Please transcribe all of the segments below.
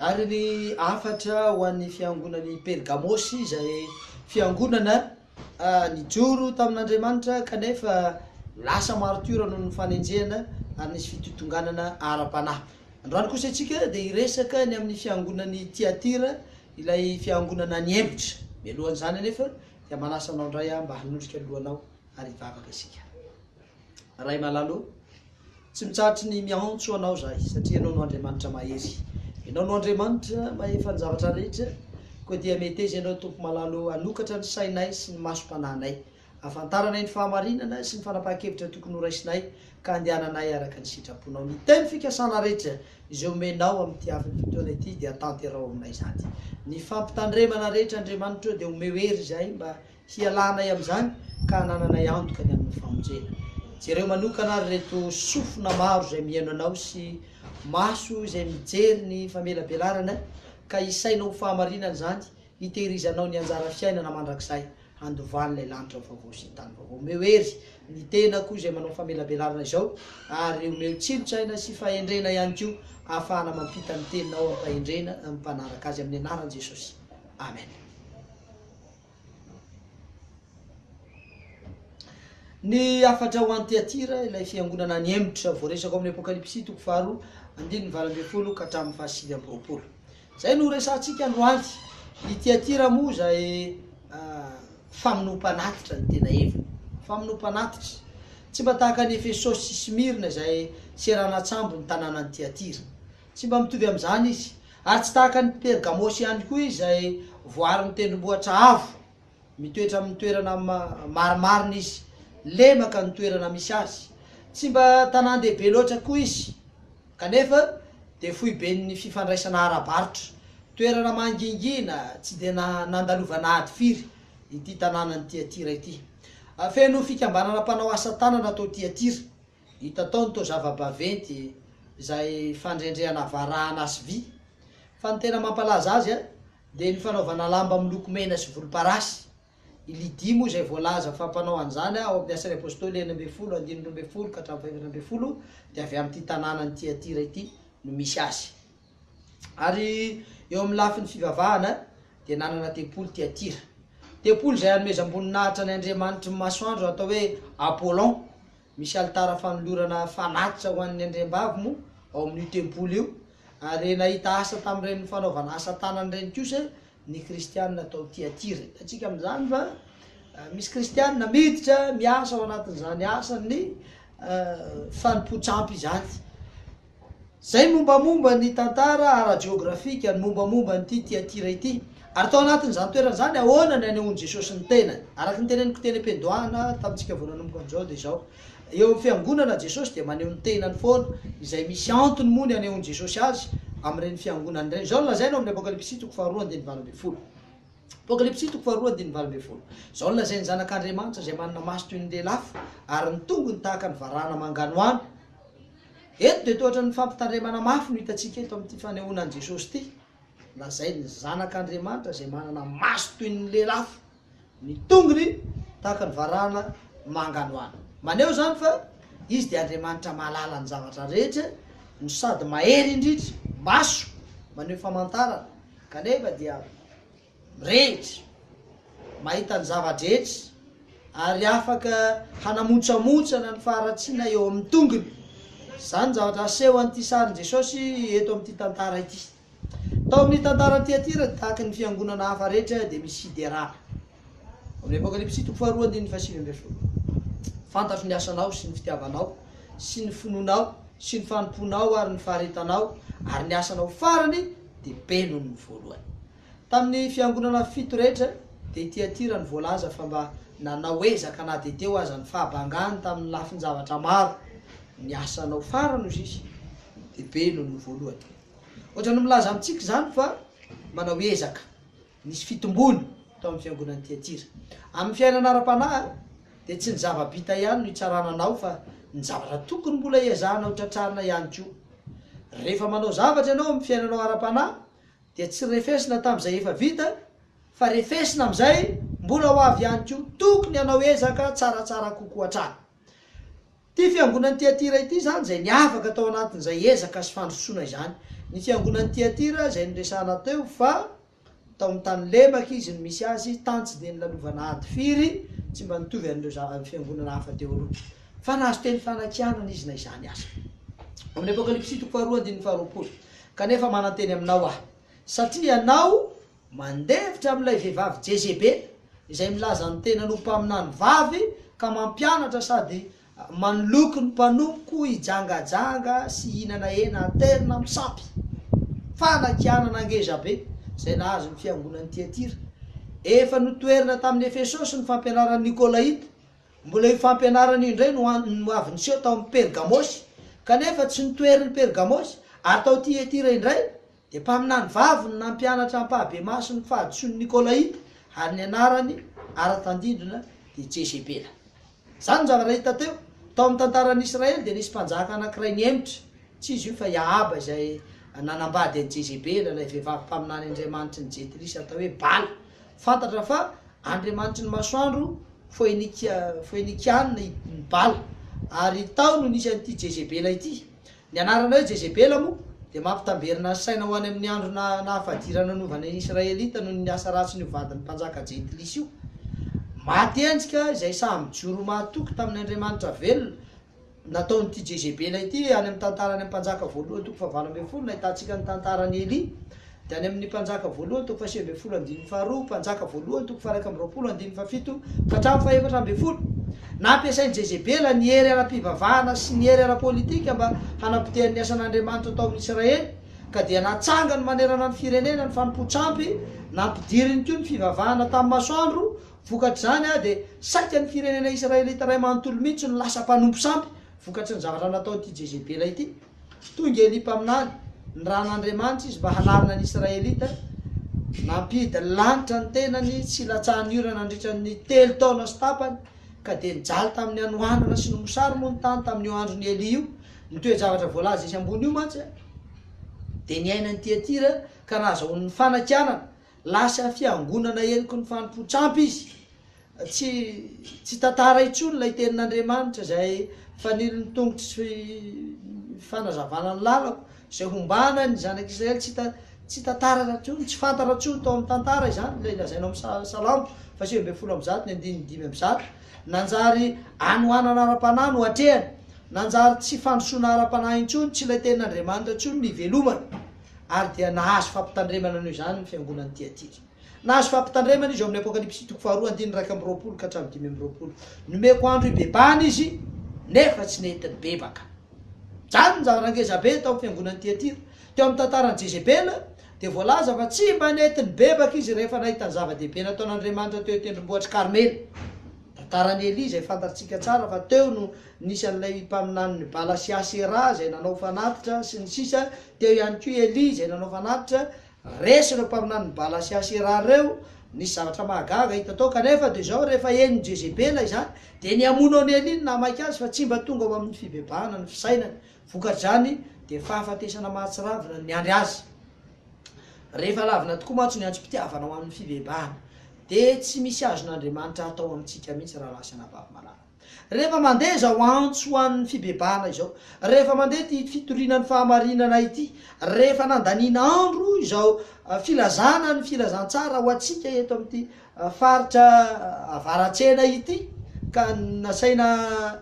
Ary ny hafatra ho an'ny fiangonan'i Pergamosy izay fiangonana nijoro tamin'Andriamanitra kanefa lasa martiora noho ny fanenjehana ary nisy fitotonganana ara-panahy. Androany kosa isika dia hiresaka ny amin'ny fiangonan'i Tyatira, ilay fiangonana nihemotra. Mialohan'izany anefa dia manasa anao indray aho mba hanondrika ny lohanao ary hivavaka isika. Ray malala ô, tsy mitsahatry ny miantso Anao izahay, satria Ianao no Andriamanitra mahery. Ianao no Andriamanitra mahefa ny zavatra rehetra, koa dia meteza Ianao Tompo malala ô, hanokatra ny sainay sy ny masom-panahinay, hahafantaranay ny fahamarinana sy ny fanapahan-kevitra tokony horaisinay, ka handehananay araka ny sitraponao. Ny teny fikasana rehetra izay omenao amin'ity afin'ny fotoana ity dia tanteraho aminay izany. Ny fampitandremana rehetra Andriamanitra ô dia omeo hery izahay mba Hialanay amin'izany ka hanananay antoka ny amin'ny famonjena. Jereo manokana ary ireto sofina maro izay mihaino anao sy maso izay mijery ny famelabelarana ka hisaina ho fahamarinana izany hitehirizanao ny anjara fiainana mandrakizay handovan'ilay lanitra vaovao sy tany vaovao. Omeo hery ny tenako izay manao famelabelarana izao ary omeo tsilo-tsaina sy fahendrena ihany koa ahafahana mampita ny teninao am-pahendrena amin'ny mpanaraka azy amin'ny anaran'i Jesosy. Amen. Ny hafatra ho an'i Tyatira, ilay fiangonana nihemotra, voaresaka ao amin'ny Apokalypsy toko faharoa, andininy 18 ka hatramin'ny faha-29. Izay no horesahantsika androany. I Tyatira moa izay famonoam-panatitra ny tena heviny. Famonoam-panatitra. Tsy mba tahaka an'i Efesosy sy Smyrna izay seranan-tsambo ny tanànan'i Tyatira. Tsy mba mitovy amin'izany izy. Ary tsy tahaka an'i Pergamosy ihany koa izy izay voaron'ny tendrombohitra avo. Mitoetra amin'ny toerana marimarina izy. Lemaka ny toerana misy azy. Tsy mba tanàn-dehibe loatra koa izy, kanefa dia foiben'ny fifandraisana ara-barotra. Toerana mangingina tsy dia nandalovana ady firy ity tanànan'i Tyatira ity. Feno fikambanana mpanao asa tanana tao Tyatira. Hita tao ny taozava-baventy izay fandrendrehana varahana sy vy, fa ny tena mampalaza azy dia ny fanaovana lamba miloko mena sy volomparasy. I Lydia moa izay voalaza fa mpanao an'izany ao amin'ny Asan'ny Apostoly 16 andininy 12 ka hatramin'ny faha-14 dia avy amin'ity tanànan'i Tyatira ity no misy azy. Ary eo amin'ny lafiny fivavahana dia nanana tempoly Tyatira. Tempoly izay hanomezam-boninahitra ny andriamanitry ny masoandro atao hoe Apollon. Misy alitara fanolorana fanatitra ho an'ny andriambavy moa ao amin'io tempoly io, ary nahita asa tamin'ireny fanaovana asa tanana ireny kosa ny kristiana tao Tyatira. Hitantsika amin'izany fa misy kristiana miditra miasa ao anatin'izany asan'ny fanompoan-tsampy izany. Izay ny mombamomba ny tantara ara-jeografika, ny mombamomba an'ity Tyatira ity. Ary tao anatin'izany toerana izany, ahoana ny anehoan'i Jesosy ny tenany? Araka ny teneniko teny am-piandohana tamintsika vao nanomboka an'izao dia izao, eo amin'ny fiangonana Jesosy dia maneho ny tenany foana, izay misy antony moa ny anehoan'i Jesosy azy amin'ireny fiangonana ireny. Izao no lazainy ao amin'ny Apokalypsy toko faharoa andininy 18. Apokalypsy toko faharoa andininy 18. Izao no lazain'ny Zanak'Andriamanitra izay manana maso toy ny lelafo ary ny tongony tahaka ny varahana manganohano. Eto dia toa ohatran'ny fampitandremana mafy no hitantsika eto amin'ity fanehoana an'i Jesosy ity. Lazain'ny Zanak'Andriamanitra izay manana maso toy ny lelafo, ny tongony tahaka ny varahana manganohano. Maneho izany fa Izy dia Andriamanitra mahalala ny zavatra rehetra no sady mahery indrindra, maso maneho famantarana, kanefa dia Mirehitra, mahita ny zava-drehetra ary afaka hanamontsamontsana ny faharatsiana eo amin'ny tongony. Izany ny zavatra aseho an'ity sarin'i Jesosy eto amin'ity tantara ity. Tao amin'ny tantaran'i Tyatira, tahaka ny fiangonana hafa rehetra, dia misy fiderana. Ao amin'ny Apokalypsy toko faharoa andininy fahasivy ambin'ny folo. Fantatro ny asanao sy ny fitiavanao sy ny finoanao sy ny fanompoanao ary ny faharetanao ary ny asanao farany dia be noho ny voalohany. Tamin'ny fiangonana fito rehetra dia i Tyatira no voalaza fa mba nanao ezaka na dia teo aza ny fahabangany tamin'ny lafin-javatra maro. Ny asanao farany hozy izy dia be noho ny voalohany. Ohatran'ny milaza amintsika izany fa manao ezaka. Nisy fitomboana tao amin'ny fiangonan'i Tyatira. Amin'ny fiainana ara-panahy dia tsy ny zava-bita ihany no itsarana anao fa ny zavatra tokony mbola hiezahana ho tratrarina ihany koa. Rehefa manao zavatra ianao amin'ny fiainanao ara-panahy dia tsy refesina tamin'izay efa vita fa refesina amin'izay mbola ho avy ihany koa, tokony hanao ezaka tsaratsara kokoa hatrany. Ity fiangonan'i Tyatira ity izany izay niavaka tao anatin'izay ezaka sy fandrosoana izany. Ny fiangonan'i Tyatira izay noresahana teo fa tao amin'ny tany lemaka izy no misy azy, tany tsy dia nilalovana ady firy, tsy mba nitovy an'ireo za- fiangonana hafa teo aloha. Fa nahazo teny fanakianana izy na izany aza. Ao amin'ny Apokalypsy toko faharoa andininy faharoapolo, Kanefa mananteny aminao aho, satria ianao Mandefitra amin'ilay vehivavy Jezebela, izay milaza ny tenany ho mpaminany vavy ka mampianatra sady manoloky ny mpanompoko hijangajanga sy hihinana hena aterina amin'ny sampy. Fanakianana ngezabe izay nahazo ny fiangonan'i Tyatira. Efa notoherina tamin'i Efesosy ny fampianaran'ny Nikolaita. Mbola io fampianarana io indray no no avy niseho tao amin'i Pergamosy, kanefa tsy notoherin'i Pergamosy, ary tao Tyatira indray Dia mpaminany vavy no nampianatra ampahabemaso ny fahadisoan'ny Nikolaita, ary ny anarany ara-tandindona dia Jezebela. Izany no zavatra hita teo. Tao amin'ny tantaran'ny Israely dia nisy mpanjaka anankiray nihemotra. Tsy iza io fa i Ahaba izay nanambady an'i Jezebela, ilay vehivavy mpaminany andriamanitry ny Jentilisa atao hoe Bala. Fantatra fa andriamanitry ny masoandro Foinikiana i Bala, ary tao no nisy an'ity Jezebela ity. Ny anarana hoe Jezebela moa dia mampitamberina ny saina ho any amin'ny andro nahafadirana nanovana ny Israelita noho ny asa ratsin'io vadin'ny mpanjaka jentilisa io. Maty endrika izay sahy mijoro mahatoky tamin'ny Andriamanitra velona nataon'ity Jezebela ity any amin'ny tantara any amin'ny Mpanjaka voalohany toko fahavalo ambinifolo nahitantsika ny tantaran'i Elia. Dia any amin'ny Mpanjaka voalohany toko faha-19 andininy faharoa, Mpanjaka voalohany toko faha-21 andininy fahafito ka hatramin'ny faha-14. Nampiasain'i Jezebela ny hery ara-pivavahana sy ny hery ara-politika mba hanapotehany ny asan'Andriamanitra tao amin'ny Israely, ka dia natsangany manerana ny firenena ny fanompoan-tsampy, nampidiriny koa ny fivavahana tamin'ny masoandro, vokatr'izany dia saika ny firenena israelita iray manontolo mihitsy no lasa mpanompo sampy, vokatry ny zavatra nataon'ity Jezebela ity. Tonga Elia mpaminany, nirahan'Andriamanitra izy mba hanarina ny Israelita, nampidy lanitra ny tenany tsy hilatsahan'ny orana nandritra ny telo taona sy tapany, ka dia nijaly tamin'ny hanoanana sy ny mosary moa ny tany tamin'io andron'i Elia io. Ny toe-javatra voalaza etsy ambony io mantsy dia niainan'i Tyatira ka nahazahoany ny fanakianana, lasa fiangonana heniky ny fanompoan-tsampy izy. Tsy tsy tantara intsony ilay tenin'Andriamanitra izay fanilon'ny tongotro sy fanazavana ny lalako, izay hombana ny zanak'Israely tsy tsy tantara intsony, tsy fantatra intsony tao amin'ny tantara izany, ilay lazaina ao amin'ny Salamo faha-119 ny andininy 105. Nanjary hanoanana ara-panahy no atrehany, nanjary tsy fandrosoana ara-panahy intsony, tsy ilay tenin'Andriamanitra intsony no ivelomany, ary dia nahazo fampitandremana noho izany ny fiangonan'i Tyatira. Nahazo fampitandremana izy ao amin'ny Apokalypsy toko faharoa andininy 21 ka hatramin'ny 25. Nomeko andro hibebahana izy, nefa tsy nety nibebaka. Izany ny zavatra ngezabe tao amin'ny fiangonan'i Tyatira. Teo amin'ny tantaran'i Jezebela, dia voalaza fa tsy mba nety nibebaka izy rehefa nahita ny zava-dehibe nataon'Andriamanitra teo an-tendrombohitr'i Karmela. Tantaran'i Elia izay fantatsika tsara fa teo no nisy an'ilay mpaminanin'i Bala sy Asera izay nanao fanatitra sy ny sisa, teo ihany koa i Elia izay nanao fanatitra, Resy ireo mpaminanin'i Bala sy Aseraha ireo, nisy zavatra mahagaga hita tao, kanefa dia izao, rehefa henon'i Jezebela izany, dia ny hamono an'i Elia no nahamaika azy, fa tsy mba tonga ho amin'ny fibebahana ny fisainany. Vokatr'izany, dia fahafatesana mahatsiravina no niandry azy. Rehefa lavina tokoa mantsy ny antsom-pitiavana ho amin'ny fibebahana, dia tsy misy azon'Andriamanitra atao amintsika mihitsy, rahalahy sy anabavy malala. Rehefa mandeha izao antso ho an'ny fibebahana izao, rehefa mandeha ity fitoriana ny fahamarinana ity, rehefa nandaniana andro izao filazana ny filazantsara ho antsika eto amin'ity faritra Avaratsena ity, ka nasaina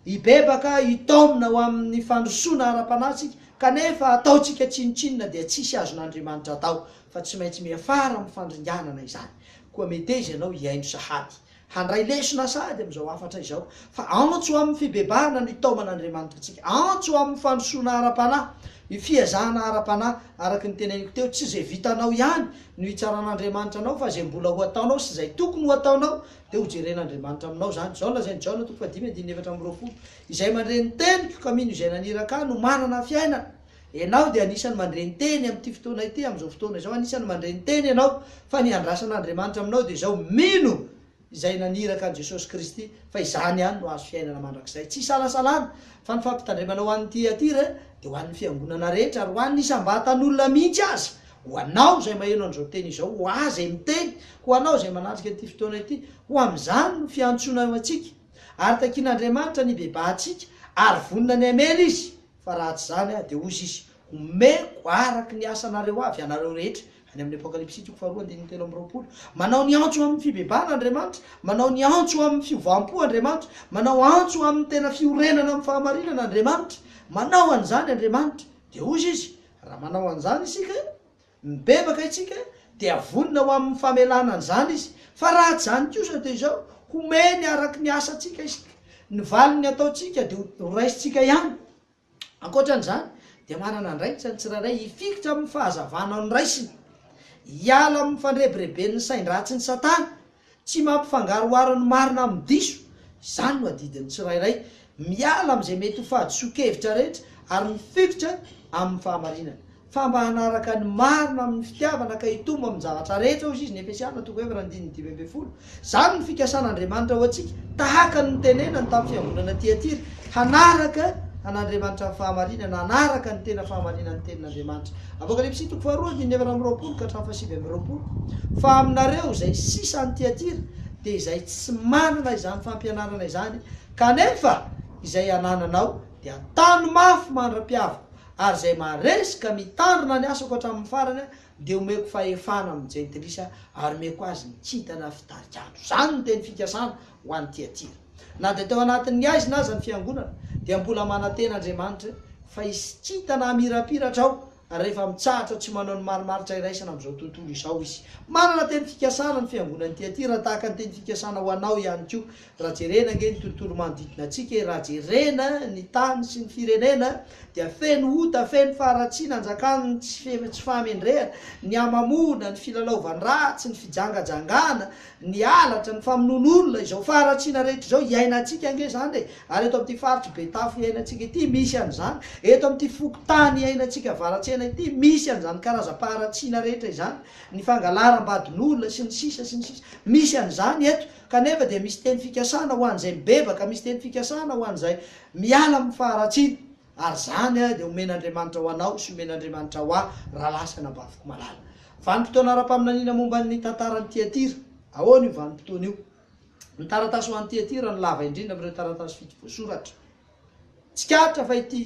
hibebaka, hitaomina ho amin'ny fandrosoana ara-panahy isika, kanefa ataontsika tsinontsinona dia tsisy azon'Andriamanitra atao, fa tsy maintsy miafara amin'ny fandringanana izany. Koa meteza ianao hihaino sahady. Handray lesona sahady amin'izao hafatra izao fa antso amin'ny fibebahana no itaoman'Andriamanitra antsika, antso amin'ny fandrosoana ara-panahy, ny fiezahana ara-panahy, araka ny teneniko teo, tsy izay vitanao ihany no hitsaran'Andriamanitra anao fa izay mbola ho ataonao sy izay tokony ho ataonao dia ho jeren'Andriamanitra aminao izany. Izao no lazain'i Jaona toko fahadimy andininy 24, Izay mandre ny teniko ka mino izay naniraka ahy no manana fiainana. Ianao dia anisan'ny mandre ny teny amin'ity fotoana ity, amin'izao fotoana izao, anisan'ny mandre ny teny ianao, fa ny andrasan'Andriamanitra aminao dia izao, mino izay naniraka an'i Jesosy Kristy, fa izany ihany no azo fiainana mandrakizay. Tsy isalasalana fa ny fampitandremana ho an'ny Tyatira dia ho an'ny fiangonana rehetra ary ho an'ny isam-batan'olona mihitsy aza, ho anao izay maheno an'izao teny izao, ho ahy izay miteny, ho anao izay manatrika ity fotoana ity, ho amin'izany no fiantsoana antsika. Ary takian'Andriamanitra ny hibebahantsika, ary vonona ny hamela Izy, fa raha tsy izany dia hozy Izy, Homeko araka ny asanareo avy ianareo rehetra, any amin'ny Apokalypsy toko faharoa andininy 23. Manao ny antso amin'ny fibebahana Andriamanitra, manao ny antso amin'ny fiovam-po Andriamanitra, manao antso amin'ny tena fiorenana amin'ny fahamarinana Andriamanitra. Manao an'izany Andriamanitra. Dia hozy Izy, raha manao an'izany isika, mibebaka isika, dia vonona ho amin'ny famelana an'izany Izy. Fa raha tsy izany kosa dia izao, homeny araka ny asantsika isika. Ny valin'ny ataontsika dia horaisintsika ihany. Ankoatra an'izany, dia manana andraikitra ny tsirairay hifikitra amin'ny fahazavana noraisiny, hiala amin'ny fandrebireben'ny sain-dratsin'i Satana, tsy mampifangaroharo ny marina amin'ny diso. Izany no adidin'ny tsirairay, miala amin'izay mety ho fahadisoan-kevitra rehetra ary mifikitra amin'ny fahamarinana. Fa mba hanaraka ny marina amin'ny fitiavana ka hitombo amin-javatra rehetra, hoy izy, ny Efesiana toko efatra andininy 15. Izany no fikasan'Andriamanitra ho antsika, tahaka ny nitenenany tamin'ny fiangonana Tyatira, hanaraka an'Andriamanitra amin'ny fahamarinana, hanaraka ny tena fahamarinan'ny Tenin'Andriamanitra. Apokalypsy toko faharoa andininy 24 ka hatramin'ny faha-29. Fa aminareo izay sisa any Tyatira, dia izay tsy manana izany fampianarana izany, kanefa izay anananao dia tano mafy mandra-piaviko, Ary izay maharesy ka mitandrina ny asako hatramin'ny farany dia omeko fahefana amin'ny jentilisa ary omeko azy ny kintana fitarikandro. Izany no teny fikasana ho an'i Tyatira. Na dia tao anatin'ny haizina aza ny fiangonana dia mbola manantena Andriamanitra fa hisy kintana hamirapiratra ao rehefa mitsahatra tsy manao ny marimaritra iraisana amin'izao tontolo izao izy. Manana teny fikasana ny fiangonan'i Tyatira tahaka ny teny fikasana ho anao ihany koa. Raha jerena ange ny tontolo manodidina antsika e, raha jerena ny tany sy ny firenena dia feno ota, feno faharatsiana, anjakan'ny tsy tsy fahamendrehana, ny hamamoana, ny filalaovan-dratsy, ny fijangajangana, ny halatra, ny famonoan'olona, izao faharatsiana rehetra izao iainantsika ange izany e, ary eto amin'ity faritr'i Betafo iainantsika ity misy an'izany, eto amin'ity fokontany iainantsika Avaratsena ity misy an'izany karazam-paharatsiana rehetra izany, ny fangalaram-badin'olona sy ny sisa sy ny sisa, misy an'izany eto. Kanefa dia misy teny fikasana ho an'izay mibebaka, misy teny fikasana ho an'izay miala amin'ny faharatsiana, ary izany dia omen'Andriamanitra ho anao sy omen'Andriamanitra ho ahy, rahalahy sy anabaviko malala. Vanim-potoana ara-paminaniana momba ny tantaran'i Tyatira. Ahoana io vanim-potoana io? Ny taratasy ho an'i Tyatira no lava indrindra amin'ireo taratasy fito voasoratra. Tsikaritra fa ity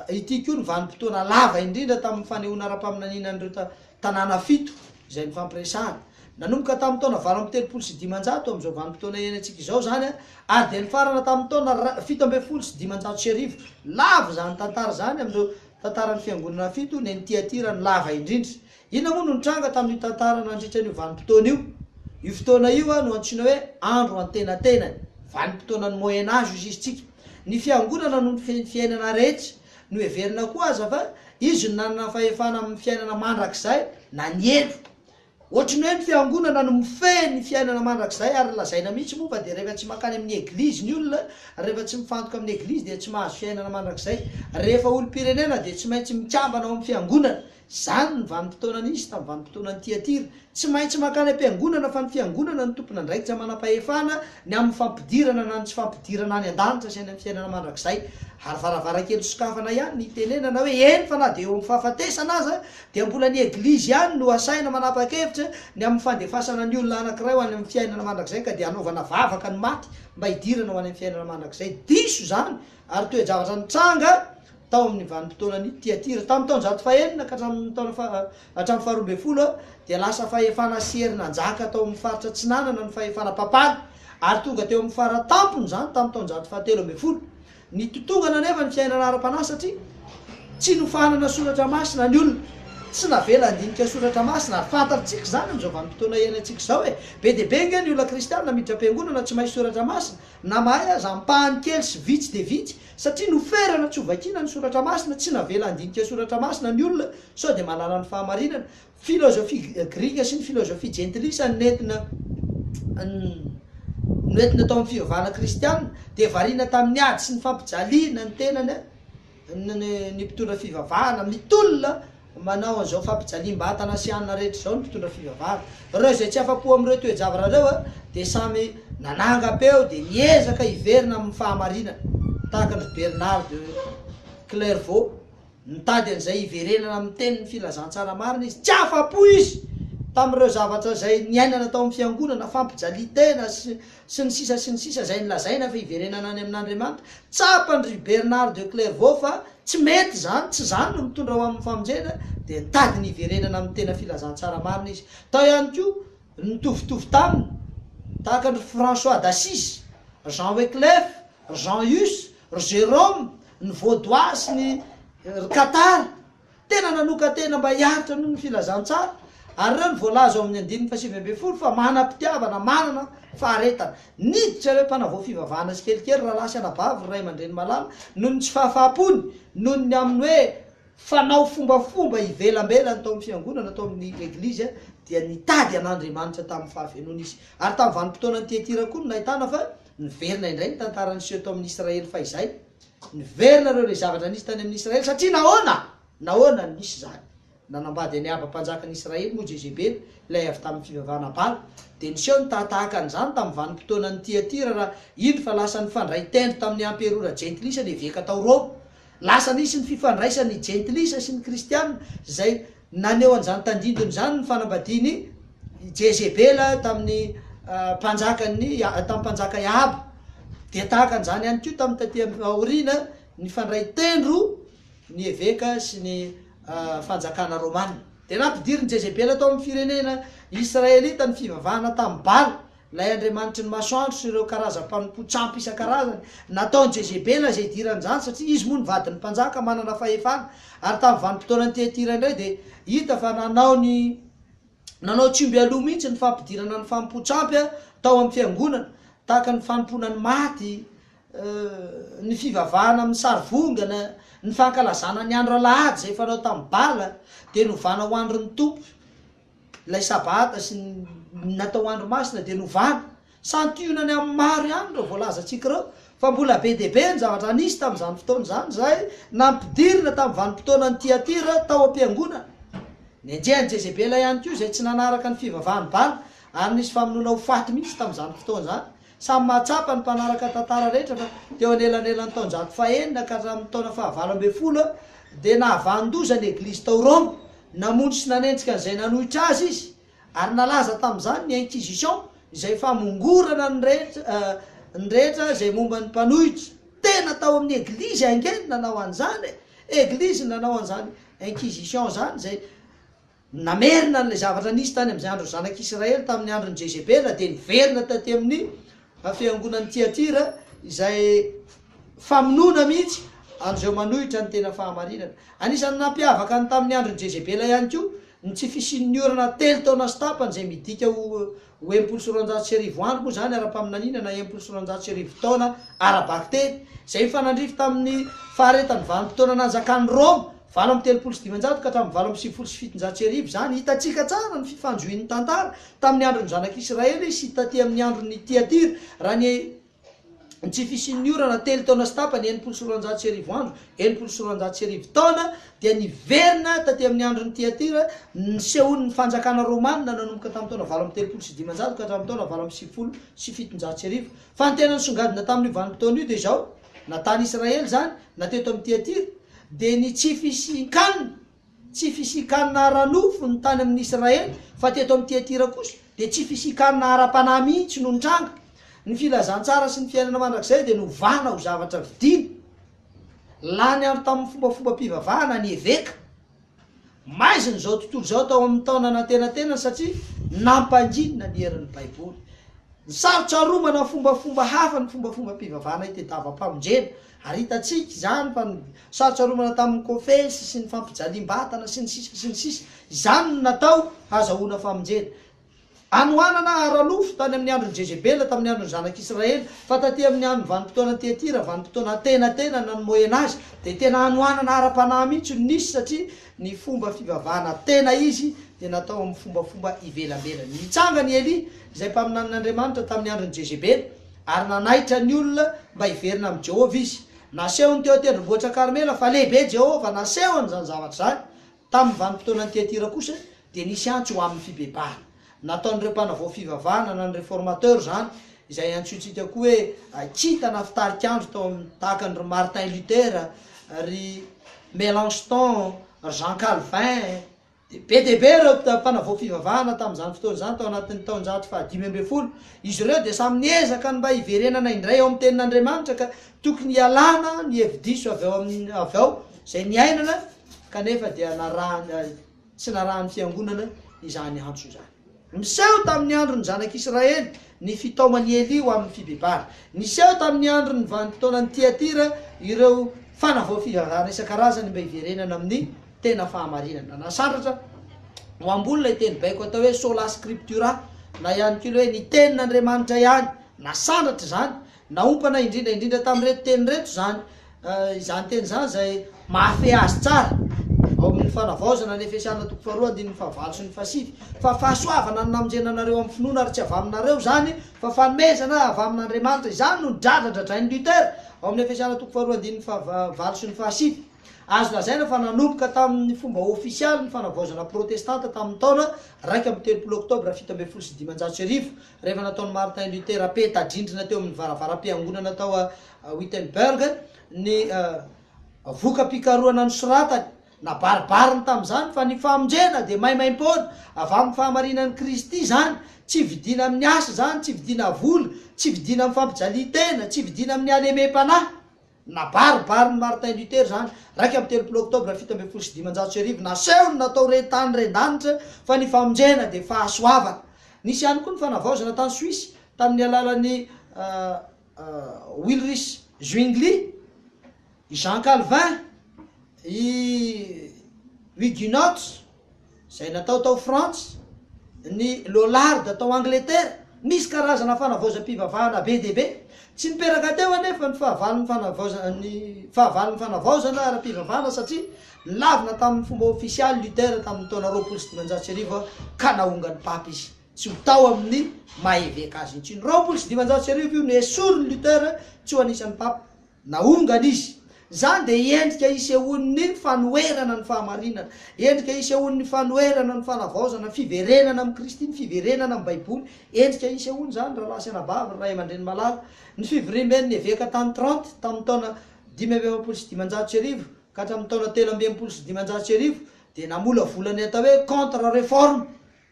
ity koa ny vanim-potoana lava indrindra tamin'ny fanehoana ara-paminaniana an'ireo tanàna fito izay nifampiresahana. Nanomboka tamin'ny taona 538 amin'izao vanim-potoana iainantsika izao izany ary dia nifarana tamin'ny taona 1517. Lava izany tantara izany amin'ireo tantaran'ny fiangonana fito, ny an'i Tyatira no lava indrindra. Inona moa no nitranga tamin'io tantara nandritra an'io vanim-potoana io? Io fotoana io no antsoina hoe Andro Antenatenany, vanim-potoanan'ny Moyen Âge hoy isika. Ny fiangonana no nifehy ny fiainana rehetra. Noheverina koa aza fa izy no nanana fahefana amin'ny fiainana mandrakizay na ny helo. Ohatry ny hoe ny fiangonana no mifehy ny fiainana mandrakizay ary lazaina mihitsy moa fa dia rehefa tsy mankany amin'ny eglizy ny olona, rehefa tsy mifantoka amin'ny eglizy dia tsy mahazo fiainana mandrakizay. Rehefa olom-pirenena dia tsy maintsy mikambana ao amin'ny fiangonana. Izany ny vanim-potoana nisy tamin'ny vanim-potoanan'i Tyatira. Tsy maintsy mankany am-piangonana fa ny fiangonana no tompon'andraikitra manam-pahefana ny amin'ny fampidirana na ny tsy fampidirana any an-danitra sy any amin'ny fiainana mandrakizay. Ary varavarankely sokafana ihany ny hitenenana hoe eny fa na dia eo amin'ny fahafatesana aza dia mbola ny Eglizy ihany no asaina manapa-kevitra ny amin'ny fandefasana ny olona anankiray ho any amin'ny fiainana mandrakizay ka dia hanaovana vavaka ny maty mba hidirana ho any amin'ny fiainana mandrakizay. Diso izany ary toe-javatra nitranga tao amin'ny vanim-potoanan'i Tyatira. Tamin'ny taonjato fahenina ka hatramin'ny taona faha hatramin'ny faharoa ambin'ny folo dia lasa fahefana sy hery nanjaka tao amin'ny faritra atsinanana ny fahefana papaly ary tonga teo amin'ny fara tampony izany tamin'ny taonjato fahatelo ambin'ny folo. Nitotongana anefa ny fiainana ara-panahy satria tsy nofahanana soratra masina ny olona, tsy navela handinika soratra masina ary fantatsika izany amin'izao vanim-potoana iainantsika izao e! Be dia be ange ny olona kristiana miditra am-piangonana tsy mahay soratra masina na mahay aza ampahany kely sy vitsy dia vitsy Satria noferana tsy ho vakiana ny soratra masina, tsy navela handinika soratra masina ny olona sao dia mahalala ny fahamarinana. Filozofia grika sy ny filozofia jentilisa no nentina noentina tao amin'ny fivavahana kristiana, dia variana tamin'ny ady sy ny fampijaliana ny tenany ny mpitondra fivavahana, mitolona Manao an'izao fampijaliam-batana sy anona rehetra izao ny mpitondra fivavahana. Ireo izay tsy afa-po amin'ireo toe-javatra ireo dia samy nanangam-peo dia niezaka hiverina amin'ny fahamarinana, tahaka an-dry Bernard de Clairvaux. Nitady an'izay hiverenana amin'ny tenin'ny filazantsara marina izy. Tsy afa-po izy! tamin'ireo zavatra izay niainana tao amin'ny fiangonana, fampijalian-tena sy sy ny sisa sy ny sisa izay nolazaina fa hiverenana any amin'Andriamanitra. Tsapan-dry Bernard de Clairvaux fa tsy mety izany, tsy izany no mitondra ho amin'ny famonjena, dia nitady ny hiverenana amin'ny tena filazantsara marina izy. Tao ihany koa ny nitovitovy taminy, tahaka an-dry François d'Assise, ry Jean Wyclef, ry Jean Hus, ry Jérôme, ny Vaudois sy ny ry Cathars. Tena nanokan-tena mba hiaritra noho ny filazantsara, ary ireo no voalaza ao amin'ny andininy fahasivy ambin'ny folo fa manam-pitiavana, manana faharetana. Niditra ireo mpanavao fivavahana tsikelikely, rahalahy sy anabavy, ry ray aman-dreny malala, noho ny tsy fahafaham-pony, noho ny amin'ny hoe fanao fombafomba ivelambelany tao amin'ny fiangonana, tao amin'ny eglizy, dia nitady an'Andriamanitra tamin'ny fahafenoana izy. Ary tamin'ny vanim-potoanan'ny Tiatira koa no nahitana fa niverina indray ny tantara niseho tao amin'ny Israely fahizay. Niverina ireo ilay zavatra nisy tany amin'ny Israely, satria nahoana? Nahoana no nisy izany? Nanambady an'i Ahaba mpanjakan'i Israely moa Jezebela, ilay avy tamin'ny fivavahana Bala. Dia niseho ny tahatahaka an'izany tamin'ny vanim-potoanan'i Tyatira, raha indro fa lasa nifandray tendro tamin'ny amperora jentilisa ny eveka tao Roma. Lasa nisy ny fifandraisan'ny jentilisa sy ny kristiana, izay Naneho an'izany tandindona izany ny fanambadian'i Jezebela tamin'ny mpanjakan'ny tamin'ny mpanjaka i Ahaba. Dia tahaka an'izany ihany koa tamin'ny taty aoriana nifandray tendro ny eveka sy ny fanjakana romana. Dia nampidirin'i Jezebela tao amin'ny firenena israelita ny fivavahana tamin'i Bala. Ilay andriamanitry ny masoandro sy ireo karazam-panompoan-tsampy isan-karazany. Nataon'i Jezebela izay hidiran'izany satria izy moa no vadin'ny mpanjaka manana fahefana. Ary tamin'ny vanim-potoanan'i Tyatira indray dia hita fa nanao ny nanao tsy omby aloha mihitsy ny fampidirana ny fanompoan-tsampy tao amin'ny fiangonana, tahaka ny fanompoana ny maty, ny fivavahana amin'ny sary vongana, ny fankalazana ny andro alahady izay fanao tamin'i Bala dia novana ho andron'ny Tompo. Ilay Sabata sy ny natao andro masina dia novana. Santionany amin'ny maro ihany ireo voalazantsika ireo, fa mbola be dia be ny zavatra nisy tamin'izany fotoana izany izay nampidirina tamin'ny vanim-potoanan'i Tyatira tao am-piangonana. Nenjehan'i Jezebela ihany koa izay tsy nanaraka ny fivavahan'i Bala, ary nisy famonoana ho faty mihitsy tamin'izany fotoana izany. Samy mahatsapa ny mpanaraka tantara rehetra fa teo anelanelan'ny taonjato fahenina ka hatramin'ny taona fahavalo ambin'ny folo dia nahavanon-doza ny Eglizy tao Roma. Namono sy nanenjika an'izay nanohitra azy izy, ary nalaza tamin'izany ny Inquisition, izay famongorana ny rehetra ny rehetra izay momba ny mpanohitra. Tena tao amin'ny Eglizy ange no nanao an'izany e! Eglizy no nanao an'izany Inquisition izany, izay namerina an'ilay zavatra nisy tany amin'izay andron'ny zanak'Israely tamin'ny andron'i Jezebela, dia niverina taty amin'ny Fiangonan'i Tyatira izay famonoana mihitsy an'izeo manohitra ny tena fahamarinana. Anisan'ny nampiavaka ny tamin'ny andron'i Jezebela ihany koa ny tsy fisian'ny orana telo taona sy tapany izay midika ho ho 1260 andro moa izany ara-paminaniana na 1260 taona ara-bakiteny izay mifanandrify tamin'ny faharetan'ny vanim-potoana nanjakan'i Roma, 538 ka hatramin'ny 1798 izany. Hitantsika tsara ny fifanjohian'ny tantara tamin'ny andron'ny zanak'Israely sy taty amin'ny andron'ny Tyatira, raha ny ny tsy fisian'ny orana telo taona sy tapany, 1260 andro, 1260 taona, dia niverina taty amin'ny andron'ny Tyatira, nisehoan'ny fanjakana romana nanomboka tamin'ny taona 538 ka hatramin'ny taona 1798. Fa ny tena nisongadina tamin'io vanim-potoana io dia izao, na tany Israely izany, na teto amin'ny Tyatira, dia ny tsy fisian-kanina, Tsy fisian-kanina ara-nofo ny tany amin'i Israely, fa teto amin'i Tyatira kosa, dia tsy fisian-kanina ara-panahy mihitsy no nitranga. Ny filazantsara sy ny fiainana mandrakizay dia novana ho zavatra vidiana. Lany andro tamin'ny fombafombam-pivavahana ny eveka. Maizina izao tontolo izao tao amin'ny taona nantenatenany satria nampanginina ny herin'ny Baiboly. Nisarotsaromana fombafomba hafa ny fombafombam-pivavahana itediavam-pamonjena. Ary hitantsika izany fa ny sarotsaromana tamin'ny kofesy sy ny fampijaliam-batana sy ny sisa sy ny sisa, izany no natao hazahoana famonjena. Hanoanana ara-nofo tany amin'ny andron'i Jezebela, tamin'ny andron'ny zanak'Israely, fa taty amin'ny andron'ny vanim-potoana Tyatira, vanim-potoana antenatenany na ny Moyen Age, dia tena hanoanana ara-panahy mihitsy no nisy satria ny fomba fivavahana tena izy dia natao amin'ny fombafomba ivelambelany. Nitsangana i Elia, izay mpaminanin'Andriamanitra tamin'ny andron'i Jezebela. Ary nanaitra ny olona mba hiverina amin'i Jehovah izy. Nasehony teo an-tendrombohitra Karmela fa lehibe Jehovah. Nasehony izany zavatra izany. Tamin'ny vanim-potoanan'i Tyatira kosa, dia nisy antso ho amin'ny fibebahana. Nataon'ireo mpanavao fivavahana na ny Réformateurs izany, izay antsointsika koa hoe kintana fitarik'andro tao amin'ny, tahaka an-dry Martin Luther, ry Melanchthon, ry Jean Calvin. Dia be dia be ireo mpanavao fivavahana tamin'izany fotoana izany tao anatin'ny taonjato faha-15. Izy ireo dia samy niezaka ny mba hiverenana indray ao amin'ny Tenin'Andriamanitra ka tokony hialana ny hevi-diso avy ao amin'ny avy ao izay niainana kanefa dia narahany tsy narahan'ny fiangonana izany antso izany. Niseho tamin'ny andron'ny zanak'Israely ny fitaoman'i Elia ho amin'ny fibebahana. Niseho tamin'ny andron'ny vanim-potoanan'i Tyatira ireo fanavao fivavahana isan-karazany mba hiverenana amin'ny tena fahamarinana. Nasandratra ho ambony ilay teny baiko atao hoe sola scriptura na ihany koa ilay hoe ny tenin'Andriamanitra ihany. Nasandratra izany Naompana indrindra indrindra tamin'ireto teny ireto izany izany teny izany izay mahafehy azy tsara ao amin'ny Fanavaozana ny Efesiana toko faharoa andininy fahavalo sy ny fahasivy, fa fahasoavana no namonjena anareo amin'ny finoana ary tsy avy aminareo izany fa fanomezana avy amin'Andriamanitra. Izany no nidradradradrain'i Luther ao amin'ny Efesiana toko faharoa andininy fahavalo sy ny fahasivy. Azo lazaina fa nanomboka tamin'ny fomba ofisialy ny fanavaozana protestanta tamin'ny taona 31 oktobra 1517, Rehefa nataon'i Martin Luther peta-drindrina teo amin'ny varavaram-piangonana tao Wittenberg ny voka-pikarohana nosoratany, nabaribariny tamin'izany fa ny famonjena dia maimaim-poana, avy amin'ny fahamarinan'i Kristy izany, tsy vidiana amin'ny asa izany, tsy vidiana vola, tsy vidiana amin'ny fampijalian-tena, tsy vidiana amin'ny halemem-panahy. Nabaribarin'i Martin Luther izany, 31 Oktobra 1517, nasehony natao ren-tany ren-danitra fa ny famonjena dia fahasoavana. Nisy ihany koa ny fanavaozana tany Suisse tamin'ny alalan'i Ulrich Zwingli, i Jean Calvin, i Huguenots, izay natao tao Frantsa, ny Lollard tao Angletera. Nisy karazana fanavaozam-pivavahana be dia be. Tsy niperaka teo anefa ny fahavalon'ny fanavaozana ny fahavalon'ny fanavaozana ara-pivavahana satria nilavina tamin'ny fomba ofisialy Luther tamin'ny taona 1520 ka naongan'ny Papa izy tsy ho tao amin'ny maha eveka azy intsony. 1520 io nesorin'i Luther tsy ho anisan'ny Papa. Naongana izy. Izany dia endrika isehoan'ny fanoherana ny fahamarinana, endrika isehoan'ny fanoherana ny fanavaozana, ny fiverenana amin'i Kristy, ny fiverenana amin'ny Baiboly. Endrika isehoany izany, rahalahy sy anabavy, ry ray aman-dreny malala. Ny fivoriamben'ny eveka tany Trente tamin'ny taona 1545 ka hatramin'ny taona 1563 dia namolavola ny atao hoe Contre-Réforme.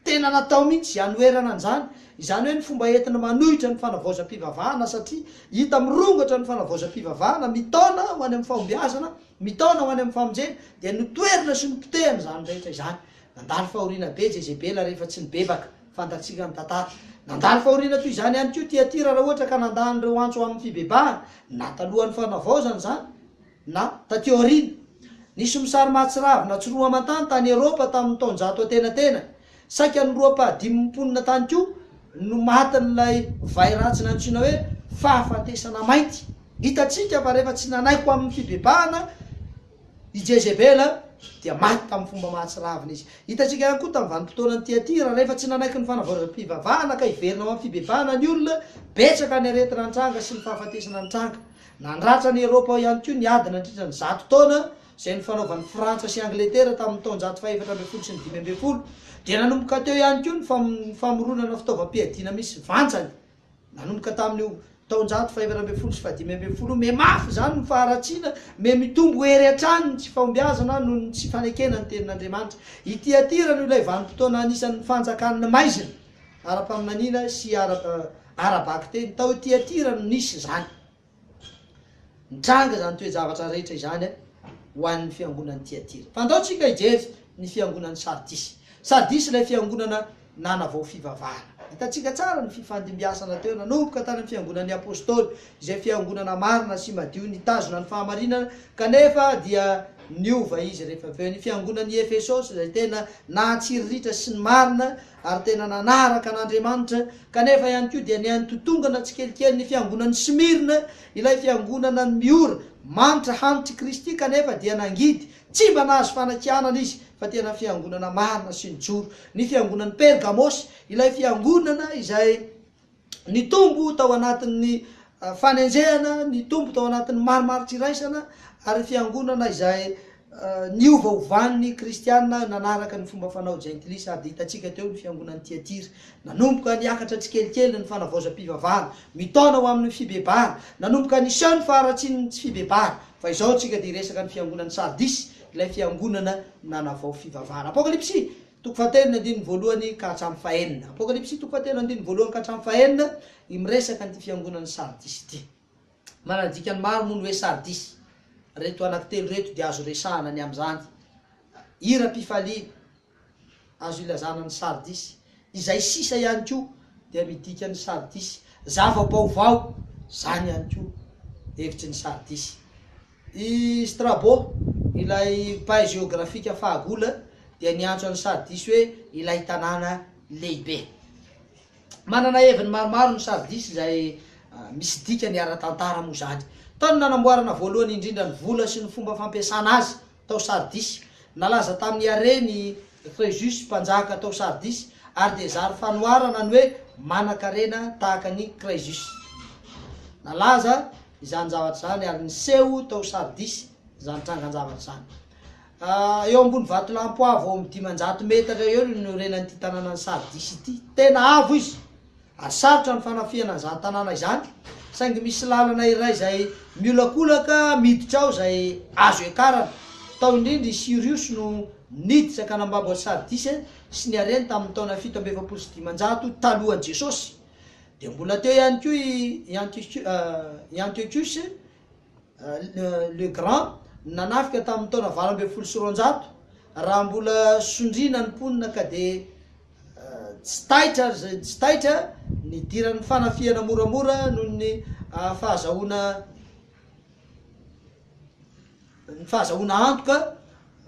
Tena natao mihitsy hanoherana an'izany, izany hoe ny fomba entina manohitra ny fanavaozam-pivavahana satria hita mirongatra ny fanavaozam-pivavahana, mitaona ho any amin'ny fahombiazana, mitaona ho any amin'ny famonjena, dia notoherina sy nopotehina izany rehetra izany. Nandalo fahoriana be Jezebela rehefa tsy nibebaka, fantatsika ny tantara. Nandalo fahoriana toy izany ihany koa Tyatira raha ohatra ka nandà an'ireo antso ho amin'ny fibebahana, na talohan'ny fanavaozana izany, na taty aoriana. Nisy mosary mahatsiravina tsy roa aman-tany tany Eropa tamin'ny taonjato antenatenany. Saika ny roa ampahadimin'ny mponina tany koa no matin'ilay vay ratsy nantsoina hoe fahafatesana mainty. Hitantsika fa rehefa tsy nanaiky ho amin'ny fibebahana i Jezebela, dia maty tamin'ny fomba mahatsiravina izy. Hitantsika ihany koa tamin'ny vanim-potoanan'i Tyatira, rehefa tsy nanaiky ny fanavaozam-pivavahana ka hiverina ho amin'ny fibebahana ny olona, betsaka ny aretina nitranga sy ny fahafatesana nitranga. Nandratra an'i Eropa ihany koa ny ady nandritra ny 100 taona izay nifanaovan'i Frantsa sy Angletera tamin'ny taonjato faha-14 sy ny 15. Dia nanomboka teo ihany koa ny famoronana fitaovam-piadiana misy vanjany. Nanomboka tamin'io taonjato faha-14 sy faha-15 io, mihamafy izany ny faharatsiana, mihamitombo hery hatrany ny tsy fahombiazana noho ny tsy fanekena ny Tenin'Andriamanitra. I Tyatira no ilay vanim-potoana anisan'ny fanjakan'ny maizina. Ara-paminaniana sy ara-bakiteny, tao Tyatira no nisy izany. Nitranga izany toe-javatra rehetra izany ho an'ny fiangonan'i Tyatira. Fa andao tsika hijery ny fiangonan'i Sardisy. Sardisy ilay fiangonana nanavao fivavahana. Hitantsika tsara ny fifandimbiasana teo nanomboka tany amin'ny fiangonan'ny Apostoly, izay fiangonana marina sy madio nitazona ny fahamarinana, kanefa dia niova izy rehefa avy eo. Ny fiangonan'i Efesosy izay tena nahatsiriritra sy ny marina ary tena nanaraka an'Andriamanitra, kanefa ihany koa dia niha-nitotongana tsikelikely ny fiangonan'i Smyrna, ilay fiangonana ny miora, manitra hanitr'i Kristy, kanefa dia nangidy, tsy mba nahazo fanakianana izy, fa tena fiangonana marina sy nijoro. Ny fiangonan'i Pergamosy, ilay fiangonana izay nitombo tao anatin'ny fanenjehana, nitombo tao anatin'ny marimaritra iraisana, ary fiangonana izay. Niovaovan'ny Kristiana nanaraka ny fomba fanao jentilisa ary dia hitantsika teo ny fiangonan'i Tyatira. Nanomboka niakatra tsikelikely ny fanavaozam-pivavahana, mitaona ho amin'ny fibebahana. Nanomboka niseho ny faharatsian'ny tsy fibebahana. Fa izao tsika dia hiresaka ny fiangonan'i Sardisy, ilay fiangonana nanavao fivavahana. Apokalypsy, toko fahatelo ny andininy voalohany ka hatramin'ny fahenina. Apokalypsy toko fahatelo andininy voalohany ka hatramin'ny fahenina, i miresaka an'ity fiangonan'i Sardisy ity. Manana dikany maro moa ny hoe Sardisy. Ireto anankitelo ireto dia azo resahana ny amin'izany. Hiram-pifaliana, azo ilazana ny Sardisy. Izay sisa ihany koa dia midika ny Sardisy. Zava-baovao, izany ihany koa hevitry ny Sardisy. I Strabo, ilay mpahay jeografika fahagola, dia niantso an'i Sardisy hoe ilay tanàna lehibe. Manana heviny maromaro ny Sardisy izay misy dikany ara-tantara moa izany. Tao no nanamboarana voalohany indrindra ny vola sy ny fomba fampiasana azy tao Sardisy. Nalaza tamin'ny hareny i Crésus, mpanjaka tao Sardisy, ary dia zary fanoharana ny hoe manan-karena tahaka an'i Crésus. Nalaza izany zavatra izany ary niseho tao Sardisy izany trangan-javatra izany. Eo ambony vatolampy avo eo amin'ny 500 metatra eo no niorenan'ity tanànan'i Sardisy ity. Tena avo izy, ary sarotra ny fanafihana an'izany tanàna izany, saingy misy lalana iray izay miolakolaka miditra ao izay azo iakarana. Tao indrindra i Siriosy no niditra ka nambabo an'i Sardisy sy ny hareny tamin'ny taona 547 talohan'i Jesosy. Dia mbola teo ihany koa i Antiochus Le Grand, nanafika tamin'ny taona 218, raha mbola sondriana ny mponina ka dia tsy taitra tsy taitra nidiran'ny fanafihana moramora noho ny fahazahoana ny fahazahoana antoka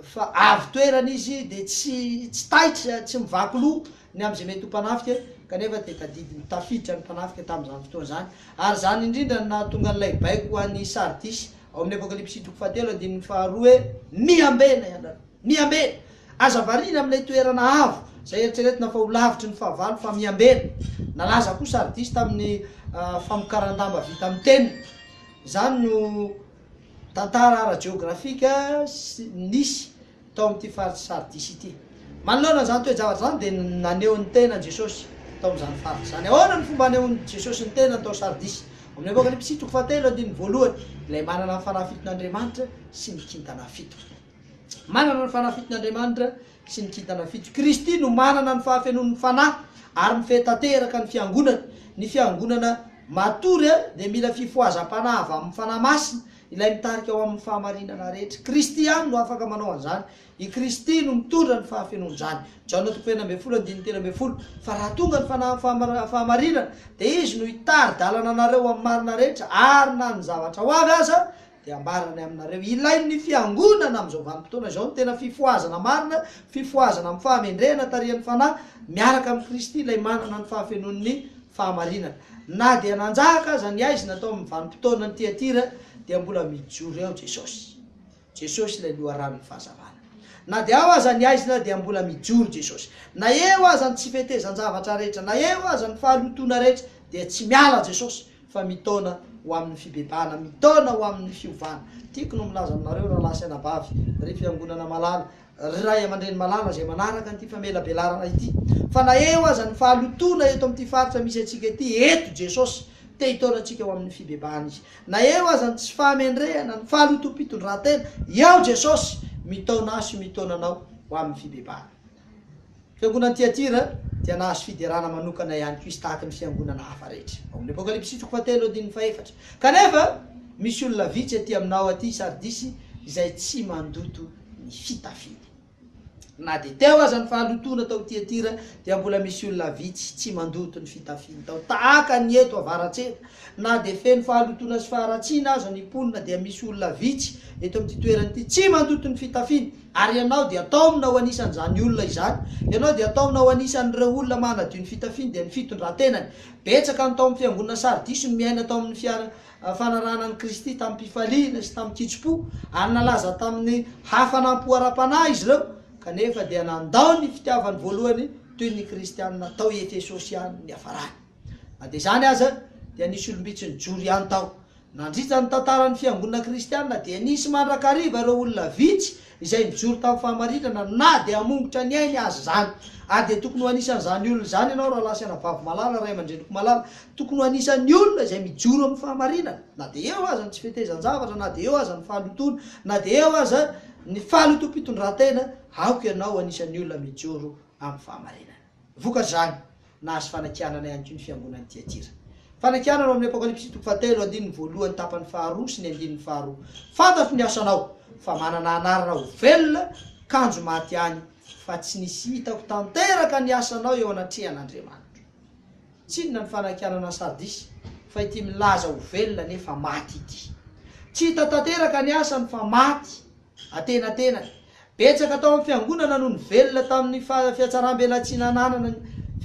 fa avo toerana izy dia tsy tsy taitra, tsy mivaky loha ny amin'izay mety ho mpanafika, kanefa dia tadidiny tafiditra ny mpanafika tamin'izany fotoana izany. Ary izany indrindra no nahatonga an'ilay baiko ho an'i Sardisy ao amin'ny Apokalypsy toko fahatelo andininy faharoa hoe, Miambena ianareo! Miambena! Aza variana amin'ilay toerana avo izay eritreretina fa ho lavitry ny fahavalo fa miambena! Nalaza koa Sardisy tamin'ny famokaran-damba vita amin'ny tenona. Izany no. Tantara ara-jeografika nisy tao amin'ity faritr'i Sardisy ity. Manoloana an'izany toe-javatra izany dia naneho ny tenany Jesosy tao amin'izany faritra izany. Ahoana no fomba anehoan'i Jesosy ny tenany tao Sardisy? Ao amin'ny Apokalypsy toko fahatelo andininy voalohany, ilay manana ny fanahy fiton'Andriamanitra sy ny kintana fito. Manana ny fanahy fiton'Andriamanitra sy ny kintana fito. Kristy no manana ny fahafenoan'ny Fanahy ary mifehy tanteraka ny Fiangonana. Ny Fiangonana matory dia mila fifohazam-panahy avy amin'ny Fanahy Masina, ilay mitarika ho amin'ny fahamarinana rehetra. Kristy ihany no afaka manao an'izany. I Kristy no mitondra ny fahafenoan'izany. Jaona toko faha-16 andininy 13, Fa raha tonga ny Fanahin'ny fahamarinana, dia Izy no hitari-dalana anareo ho amin'ny marina rehetra, ary na ny zavatra ho avy aza dia ambarany aminareo, ilain'ny Fiangonana amin'izao vanim-potoana izao ny tena fifohazana marina, fifohazana amin'ny fahamendrehana tarihan'ny Fanahy, miaraka amin'i Kristy ilay manana ny fahafenoan'ny fahamarinana. Na dia nanjaka aza ny haizina tao amin'ny vanim-potoanan'i Tyatira, dia mbola mijoro eo Jesosy. Jesosy ilay loharanon'ny fahazavana. Na dia ao aza ny haizina dia mbola mijoro Jesosy. Na eo aza ny tsy fetezan-javatra rehetra, na eo aza ny fahalotoana rehetra, dia tsy miala Jesosy. fa mitaona ho amin'ny fibebahana, mitaona ho amin'ny fiovana. Tiako no milaza aminareo rahalahy sy anabavy, ry fiangonana malala, ry ray aman-dreny malala izay manaraka an'ity famelabelarana ity, fa na eo aza ny fahalotoana eto amin'ity faritra misy antsika ity, eto Jesosy te hitaona antsika ho amin'ny fibebahana Izy. Na eo aza ny tsy fahamendrehana, ny fahalotoam-pitondrantena, eo Jesosy mitaona ahy sy mitaona anao ho amin'ny fibebahana. Fiangonan'i Tyatira dia nahazo fiderana manokana ihany koa izy tahaka ny fiangonana hafa rehetra. Ao amin'ny Apokalypsy toko fahatelo andininy fahefatra. Kanefa, misy olona vitsy aty aminao aty Sardisy izay tsy mandoto ny fitafiany. Na dia teo aza ny fahalotoana tao Tyatira dia mbola misy olona vitsy tsy mandoto ny fitafiany tao. Tahaka ny eto Avaratsena, na dia feno fahalotoana sy faharatsiana aza ny mponina dia misy olona vitsy eto amin'ity toerana ity tsy mandoto ny fitafiany. Ary ianao dia taomina ho anisan'izany olona izany. Ianao dia taomina ho anisan'ireo olona manadio ny fitafiany, dia ny fitondran-tenany. Betsaka ny tao amin'ny fiangonana Sardisy no miaina tao amin'ny fiara fanarahana an'i Kristy tamim-pifaliana sy tamin-kitsim-po, ary nalaza tamin'ny hafanam-po ara-panahy izy ireo, kanefa dia nandao ny fitiavany voalohany toy ny Kristianina tao Efesosy ihany ny niafarany. Na dia izany aza, dia nisy olom-bitsy nijoro ihany tao. Nandritra ny tantaran'ny Fiangonana kristiana dia nisy mandrakariva ireo olona vitsy izay nijoro tamin'ny fahamarinana na dia hamongotra ny ainy aza izany. Ary dia tokony ho anisan'izany olona izany ianao rahalahy sy anabavy malala, ray aman-dreniko malala. Tokony ho anisan'ny olona izay mijoro amin'ny fahamarinana, na dia eo aza ny tsy fetezan-javatra, na dia eo aza ny fahalotoana, na dia eo aza ny fahalotoam-pitondrantena, aoka ianao ho anisan'ny olona mijoro amin'ny fahamarinana. Vokatr'izany, nahazo fanakianana ihany koa ny fiangonan'i Tyatira. Fanakianana ao amin'ny Apokalypsy toko fahatelo, andininy voalohany tapany faharoa sy ny andininy faharoa. Fantatro ny asanao, fa manana anarana ho velona, kanjo maty ihany, fa tsy nisy hitako tanteraka ny asanao eo anatrehan'Andriamanitro. Tsy inona ny fanakianana Sardisy, fa ity milaza ho velona nefa maty ity. Tsy hita tanteraka ny asany fa maty. Antenatenany. Betsaka tao amin'ny fiangonana no nivelona tamin'ny fihatsaram-belatsihy nananana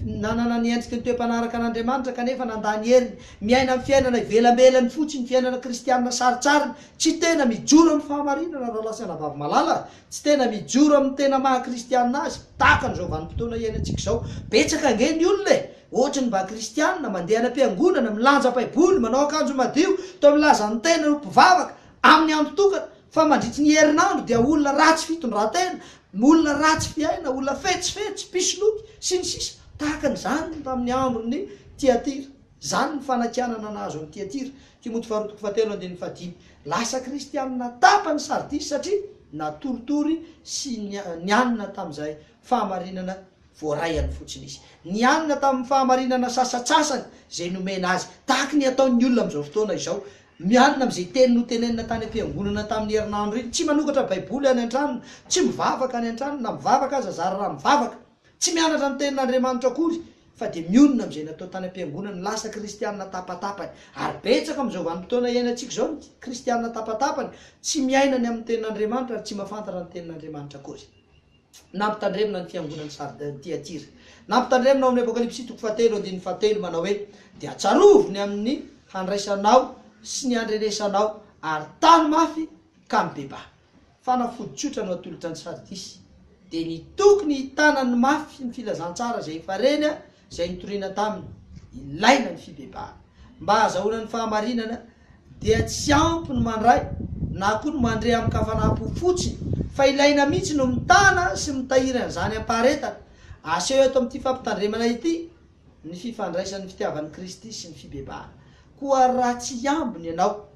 nanana ny endriky ny toe-panaraka an'Andriamanitra kanefa nandà ny heriny. Miaina amin'ny fiainana ivelambelany fotsiny, fiainana kristianina sarintsariny, tsy tena mijoro amin'ny fahamarinana rahalahy sy anabavy malala, tsy tena mijoro amin'ny tena maha kristianina azy, tahaka an'izao vanim-potoana iainantsika izao. Betsaka ange ny olona e! Ohatry ny mba kristianina, mandeha any am-piangonana, milanja baiboly, manao akanjo madio, toa milaza ny tenany ho mpivavaka, amin'ny andro tokana, Fa mandritry ny herinandro dia olona ratsy fitondran-tena, olona ratsy fiaina, olona fetsifetsy, mpisoloky, sy ny sisa Tahaka an'izany ny tamin'ny andron'ny Tyatira. Izany ny fanakianana nahazo an'i Tyatira. Timoty faharoa toko fahatelo andininy fahadimy. Lasa kristianina tapany Sardisy satria natoritory sy nianina tamin'izay fahamarinana Voaraiany fotsiny izy. Nianina tamin'ny fahamarinana sasantsasany izay nomena azy, tahaka ny ataon'ny olona amin'izao fotoana izao. Mianina amin'izay teny notenenina tany am-piangonana tamin'ny herinandro iny. Tsy manokatra Baiboly any an-tranony, tsy mivavaka any an-tranony, na mivavaka aza zara raha mivavaka. Tsy mianatra ny Tenin'Andriamanitra akory, fa dia mionona amin'izay natao tany am-piangonana. Lasa kristiana tapatapany. Ary betsaka amin'izao vanim-potoana iainantsika izao ny kristiana tapatapany, tsy miaina ny amin'ny Tenin'Andriamanitra ary tsy mahafantatra ny Tenin'Andriamanitra akory. Nampitandremina ny fiangonan'i Sardes, Tyatira. Nampitandremina ao amin'ny Apokalypsy toko fahatelo andininy fahatelo manao hoe, Dia tsarovy ny amin'ny handraisanao sy ny handrenesanao, ary tano mafy ka mibebaha. Fanafody tsotra no atolotra an'i Sardisy, dia ny tokony hitanany mafy ny filazantsara izay efa reny izay nitoriana taminy. Ilaina ny fibebahana. Mba hahazahoana ny fahamarinana dia tsy ampy ny mandray na koa ny mandre amin-kafanam-po fotsiny fa ilaina mihitsy no mitana sy mitahiry an'izany am-paharetana. Aseho eto amin'ity fampitandremana ity ny fifandraisan'ny fitiavan'i Kristy sy ny fibebahana. Koa raha tsy hiambina ianao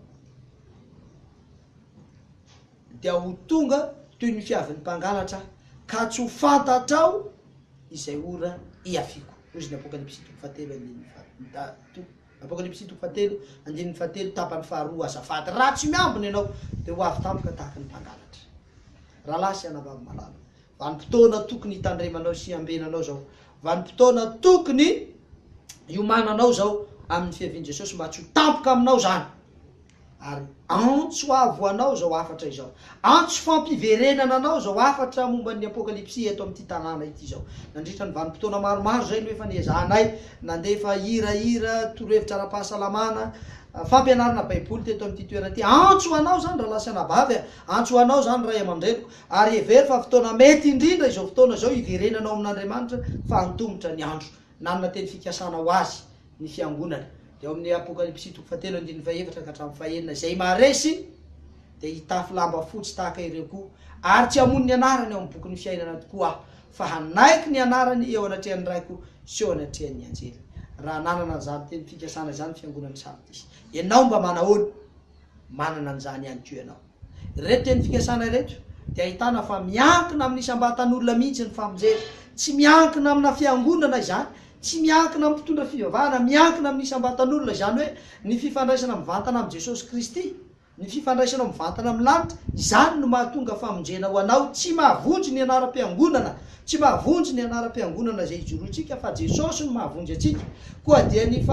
dia ho tonga toy ny fiavin'ny mpangalatra ka tsy ho fantatrao izay ora hiaviako. Hoy izy ny Apokalypsy toko fahatelo andininy faha, Apokalypsy toko fahatelo andininy fahatelo tapany faharoa Azafady raha tsy miambina ianao dia ho avy tampoka tahaka ny mpangalatra. Rahalahy sy anabavy malala, vanim-potoana tokony hitandremanao sy hiambenanao izao. Vanim-potoana tokony hiomananao izao amin'ny fiavian'i Jesosy mba tsy ho tampoka aminao izany. Ary antso avo ho anao izao hafatra izao. Antso fampiverenana anao izao hafatra momba ny Apokalypsy eto amin'ity tanàna ity izao. Nandritra ny vanim-potoana maromaro izay no efa niezahanay nandefa hirahira, torohevitra ara-pahasalamana, fampianarana Baiboly teto amin'ity toerana ity. Antso ho anao izany rahalahy sy anabavy a! Antso ho anao izany ray aman-dreniko. Ary hevero fa fotoana mety indrindra izao fotoana izao hiverenanao amin'Andriamanitra fa antomotra ny andro. Nanana teny fikasana ho azy ny fiangonana. Dia ao amin'ny Apokalypsy toko fahatelo andininy fahefatra ka hatramin'ny fahenina, izay maharesy dia hitafy lamba fotsy tahaka ireo koa, ary tsy hamono ny anarany ao amin'ny bokin'ny fiainana tokoa aho, fa hanaiky ny anarany eo anatrehan'ny Raiko sy eo anatrehan'ny anjely. Raha nanana an'izany teny fikasana izany ny fiangonan'i Sardisy, ianao mba manahoana? Manana an'izany ihany koa ianao. Ireto teny fikasana ireto dia ahitana fa miankina amin'ny isam-batan'olona mihitsy ny famonjena. Tsy miankina amina fiangonana izany, tsy miankina amin'ny mpitondra fivavahana, miankina amin'ny isam-batan'olona, izany hoe ny fifandraisana mivantana amin'i Jesosy Kristy, ny fifandraisanao mivantana amin'ny lanitra, izany no mahatonga famonjena ho anao. Tsy mahavonjy ny anaram-piangonana, tsy mahavonjy ny anaram-piangonana izay ijoroantsika fa Jesosy no mahavonjy antsika. Koa dia ny ny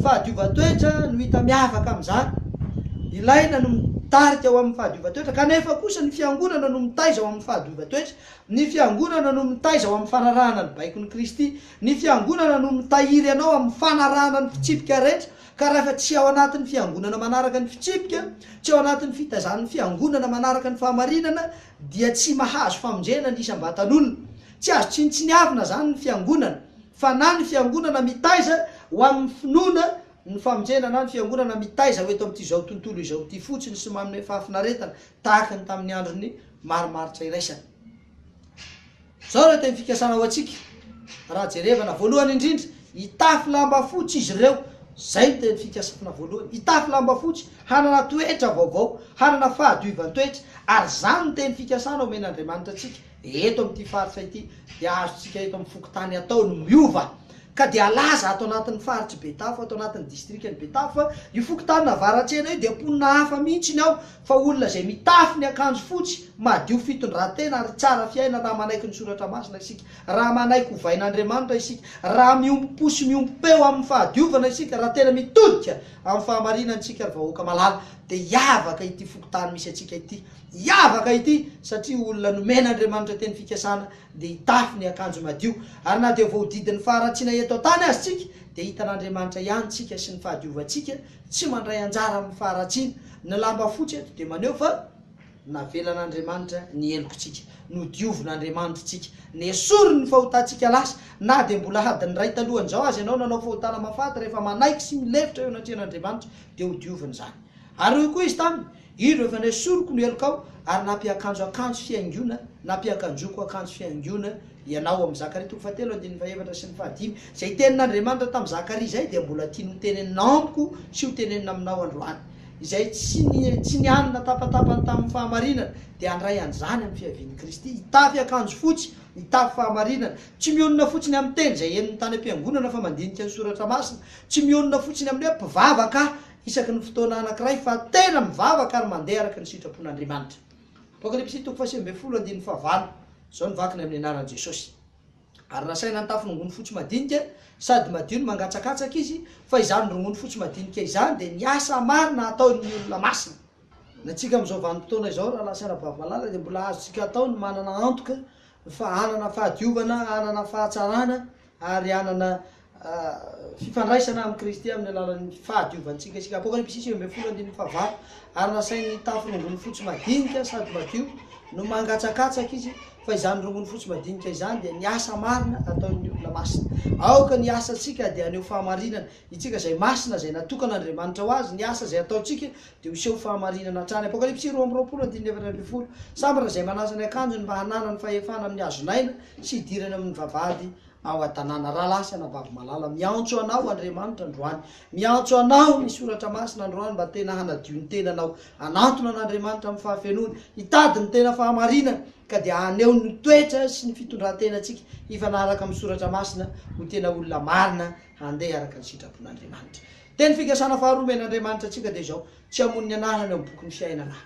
fahadiovan-toetra no hita miavaka amin'izany. Ilaina no mitarika ho amin'ny fahadiovan-toetra, kanefa kosa ny fiangonana no mitaiza ho amin'ny fahadiovan-toetra. Ny fiangonana no mitaiza ho amin'ny fanarahana ny baikon'i Kristy. Ny fiangonana no mitahiry anao amin'ny fanarahana ny fitsipika rehetra. Ka rahefa tsy ao anatin'ny fiangonana manaraka ny fitsipika, tsy ao anatin'ny fitaizan'ny fiangonana manaraka ny fahamarinana, dia tsy mahazo famonjena ny isam-batan'olona. Tsy azo tsinontsiniavina izany ny fiangonana. Fa na ny fiangonana mitaiza ho amin'ny finoana ny famonjena na ny fiangonana mitaiza ho eto amin'ity izao tontolo izao ity fotsiny sy manome fahafinaretana tahaka ny tamin'ny andron'ny marimaritra iraisana. Izao ireo teny fikasana ho antsika, raha jerevana, voalohany indrindra, hitafy lamba fotsy izy ireo, izay no teny fikasana voalohany, hitafy lamba fotsy, hanana toetra vaovao, hanana fahadiovan-toetra, ary izany no teny fikasana omen'Andriamanitra antsika eto amin'ity faritra ity, dia azontsika eto amin'ny fokontany atao ny miova. Ka dia halaza ato anatin'ny faritr'i Betafo, ato anatin'ny distrikan'i Betafo fa io fokontanin'Avaratsena io dia mponina hafa mihitsy ny ao fa olona izay mitafy ny akanjo fotsy, madio fitondran-tena ary tsara fiaina raha manaiky ny soratra masina isika, raha manaiky hovain'Andriamanitra isika, raha miombom-po sy miombom-peo amin'ny fahadiovana isika, raha tena mitodika amin'ny fahamarinana isika ry vahoaka malala dia hiavaka ity fokontany misy antsika ity, hiavaka ity satria olona nomen'Andriamanitra teny fikasana dia hitafy ny akanjo madio. Ary na dia voahodidin'ny faharatsiana eto an-tany aza isika, dia hitan'Andriamanitra ihany isika sy ny fahadiovantsika, tsy mandray anjara amin'ny faharatsiana. Ny lamba fotsy eto dia maneho fa navelan'Andriamanitra ny helokintsika, nodiovin'Andriamanitra isika, nesoriny ny fahotantsika lasa. Na dia mbola hadin'ny iray talohan'izao aza ianao nanao fahotana mahafaty, rehefa manaiky sy milefitra eo anatrehan'Andriamanitra, dia hodioviny izany. Ary hoy koa izy taminy, Indro efa nesoriko ny helokao, ary nampiakanjo akanjo fihaingoana, nampiakanjoako akanjo fihaingoana ianao. Amin'ny Zakaria toko fahatelo andininy fahefatra sy ny fahadimy. Izay tenin'Andriamanitra tamin'i Zakaria izay dia mbola tiany ho tenenina amiko sy ho tenenina aminao androany. Izay tsy tsy nianina tapatapany tamin'ny fahamarinana dia handray an'izany amin'ny fiavian'i Kristy. Hitafy akanjo fotsy, hitafy fahamarinana. Tsy mionona fotsiny amin'ny teny izay henony tany am-piangonana fa mandinika ny soratra masina. Tsy mionona fotsiny amin'ny hoe mpivavaka aho isaky ny fotoana anankiray fa tena mivavaka ary mandeha araka ny sitrapon'Andriamanitra. Apokalypsy toko faha-19 andininy fahavalo, izao no vakiny amin'ny anaran'i Jesosy. Ary nasaina nitafy rongony fotsy madinika sady madio no mangatsakatsaka izy, fa izany rongony fotsy madinika izany dia ny asa marina ataon'ny olona masina. Ny antsika amin'izao vanim-potoana izao, rahalahy sy anabavy malala, dia mbola azontsika atao ny manana antoka fa hanana fahadiovana, hanana fahatsarana ary hanana fifandraisana amin'i Kristy amin'ny alalan'ny fahadiovantsika isika. Apokalypsy 19 andininy fahavalo, Ary nasainy nitafy rongony fotsy madinika sady madio no mangatsakatsaka izy, fa izany rongony fotsy madinika izany dia ny asa marina ataon'ny olona masina. Aoka ny asantsika dia haneho fahamarinana. Itsika izay masina, izay natokan'Andriamanitra ho azy, ny asa izay ataontsika dia ho seho fahamarinana hatrany. Apokalypsy 22 andininy 14, Sambatra izay manasa ny akanjony mba hananany fahefana amin'ny hazon'aina sy hidirany amin'ny vavahady ao an-tanàna. Rahalahy sy anabavy malala, miantso anao Andriamanitra androany. Miantso anao ny Soratra Masina androany mba tena hanadio ny tenanao, hanantona an'Andriamanitra amin'ny fahafenoany, hitady ny tena fahamarinana, ka dia haneho ny toetra sy ny fitondran-tenantsika hifanaraka amin'ny Soratra Masina ho tena olona marina handeha araka ny sitrapon'Andriamanitra. Teny fikasana faharoa omen'Andriamanitra antsika dia izao, Tsy hamono ny anarany ao amin'ny bokin'ny fiainana aho.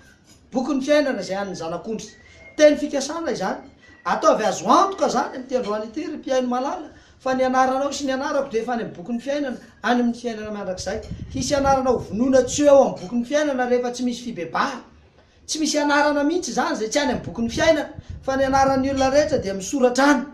Bokin'ny fiainana izay an'ny Zanak'ondry. Teny fikasana izany. Ataovy azo antoka izany amin'ity androany ity, ry mpihaino malala, fa ny anaranao sy ny anarako dia efa any amin'ny bokin'ny fiainana, any amin'ny fiainana mandrakizay. Hisy anarana hovonoina tsy ho eo amin'ny bokin'ny fiainana rehefa tsy misy fibebahana. Tsy misy anarana mihitsy izany izay tsy any amin'ny bokin'ny fiainana, fa ny anaran'ny olona rehetra dia misoratra any.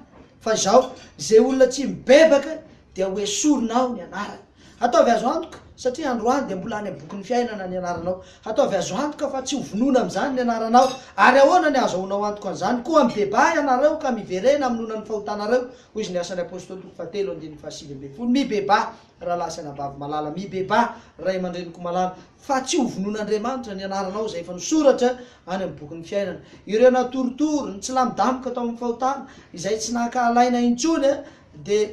Fa izao, izay olona tsy mibebaka dia ho esorina ao ny anarany. Ataovy azo antoka, satria androany dia mbola any amin'ny bokin'ny fiainana ny anaranao. Ataovy azo antoka fa tsy ho vonoina amin'izany ny anaranao. Ary ahoana ny ahazahoanao antoka an'izany? Koa mibebaha ianareo ka miverena hamonoana ny fahotanareo, hoy izy ny Asan'ny Apostoly toko fahatelo andininy fahasivy ambin'ny folo. Mibebaha, rahalahy sy anabavy malala, mibebaha, ray aman-dreniko malala, fa tsy ho vonoin'Andriamanitra ny anaranao izay efa nisoratra any amin'ny bokin'ny fiainana. Ireo natoritory, nitsilamidamboka tao amin'ny fahotana, izay tsy nankahalaina intsony, dia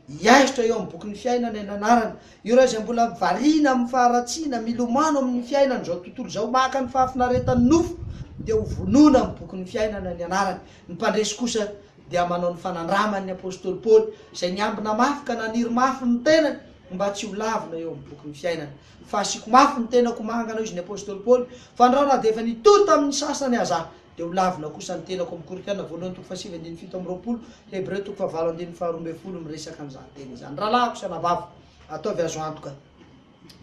Hiaisotra eo amin'ny bokin'ny fiainana ny anarany. Ireo izay mbola variana amin'ny faharatsiana, milomano amin'ny fiainan'izao tontolo izao, maka ny fahafinaretan'ny nofo, dia ho vonoina amin'ny bokin'ny fiainana ny anarany. Ny mpandresy kosa dia manao ny fanandraman'ny apostoly Paoly, izay niambina mafy ka naniry mafy ny tenany mba tsy ho lavina eo amin'ny bokin'ny fiainana. Fa asiako mafy ny tenako mangana, hoy izy ny apostoly Paoly, fandrao na dia efa nitory tamin'ny sasany aza aho, Dia ho lavina kosa ny tenako amin'ny Korintiana voalohany toko fahasivy andininy 27, Hebreo toko fahavalo andininy faharoa ambin'ny folo miresaka an'izany teny izany. Rahalahiko sy anabaviko, ataovy azo antoka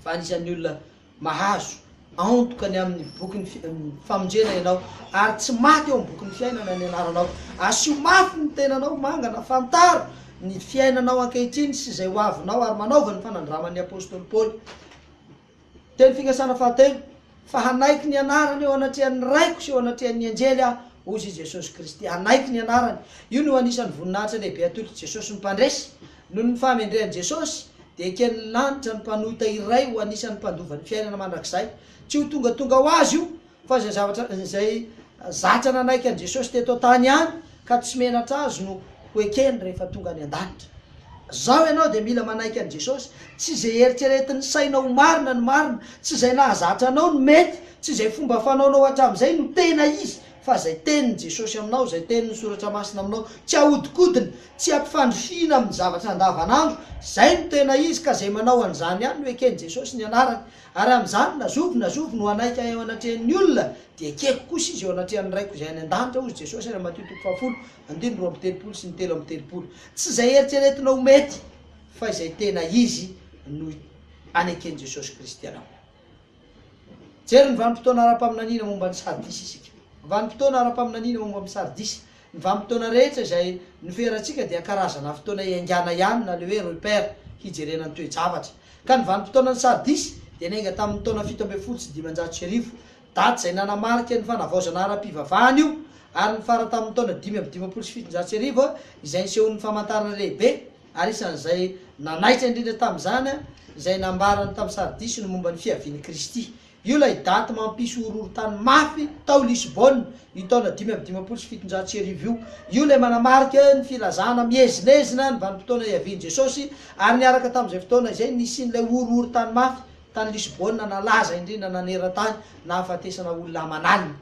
fa anisan'ny olona mahazo antoka ny amin'ny bokin'ny famonjena ianao, ary tsy maty eo amin'ny bokin'ny fiainana ny anaranao. Asio mafy ny tenanao mangana, fantaro ny fiainanao ankehitriny sy izay ho avinao, ary manaova ny fanandraman'ny apostoly Paoly. Teny fikasana fahatelo, Fa hanaiky ny anarany eo anatrehan'ny Raiko sy eo anatrehan'ny anjely aho, hozy i Jesosy Kristy. Hanaiky ny anarany. Io no anisan'ny voninahitra lehibe atolotr'i Jesosy ny mpandresy. Noho ny fahamendrehan'i Jesosy, dia eken'ny lanitra ny mpanota iray ho anisan'ny mpandova ny fiainana mandrakizay. Tsy ho tongatonga ho azy io, fa izay zavatra izay zatra nanaiky an'i Jesosy teto an-tany ihany ka tsy menatra azy no ho ekeny rehefa tonga any an-danitra. Zao ianao dia mila manaiky an'i Jesosy, tsy izay eritreretin'ny sainao ho marina no marina, tsy izay nahazatra anao no mety, tsy izay fomba fanaonao hatramin'izay no tena izy, fa izay tenin'i Jesosy aminao, izay tenin'ny Soratra Masina aminao, tsy ahodinkodina, tsy ampifandrifiana amin'ny zavatra andavanandro, izay no tena izy ka izay manao an'izany ihany no eken'i Jesosy ny anarany. Ary amin'izany na zovy na zovy no hanaiky ahy eo anatrehan'ny olona, dia ekeko kosa izy eo anatrehan'ny Raiko izay any an-danitra, hozy Jesosy any Matio toko fahafolo, andininy 32 sy ny 33. Tsy izay eritreretinao ho mety, fa izay tena izy no aneken'i Jesosy Kristy anao. Jery ny vanim-potoana ara-paminaniana momba ny Sardisy isika. Vanim-potoana ara-paminaniana momba ny Sardisy. Ny vanim-potoana rehetra izay noferantsika dia karazana fotoana iaingàna ihany na ilay hoe repère hijerena ny toe-javatra. Ka ny vanim-potoanan'ny Sardisy dia niainga tamin'ny taona 1517, daty izay nanamarika ny fanavaozana ara-pivavahana io, ary nifara tamin'ny taona 1755 izay nisehoan'ny famantarana lehibe, ary isan'izay nanaitra indrindra tamin'izany izay nambarany tamin'ny Sardisy ny momba ny fiavian'i Kristy. Io ilay daty mampisy horohorontany mafy tao Lisbonne io taona 1755 io. Io ilay manamarika ny filazana miezinezina ny vanim-potoana hiavian'i Jesosy, ary niaraka tamin'izay fotoana izay nisian'ilay horohorontany mafy tany Lisbonne nalaza indrindra naneran-tany nahafatesana olona aman'alina.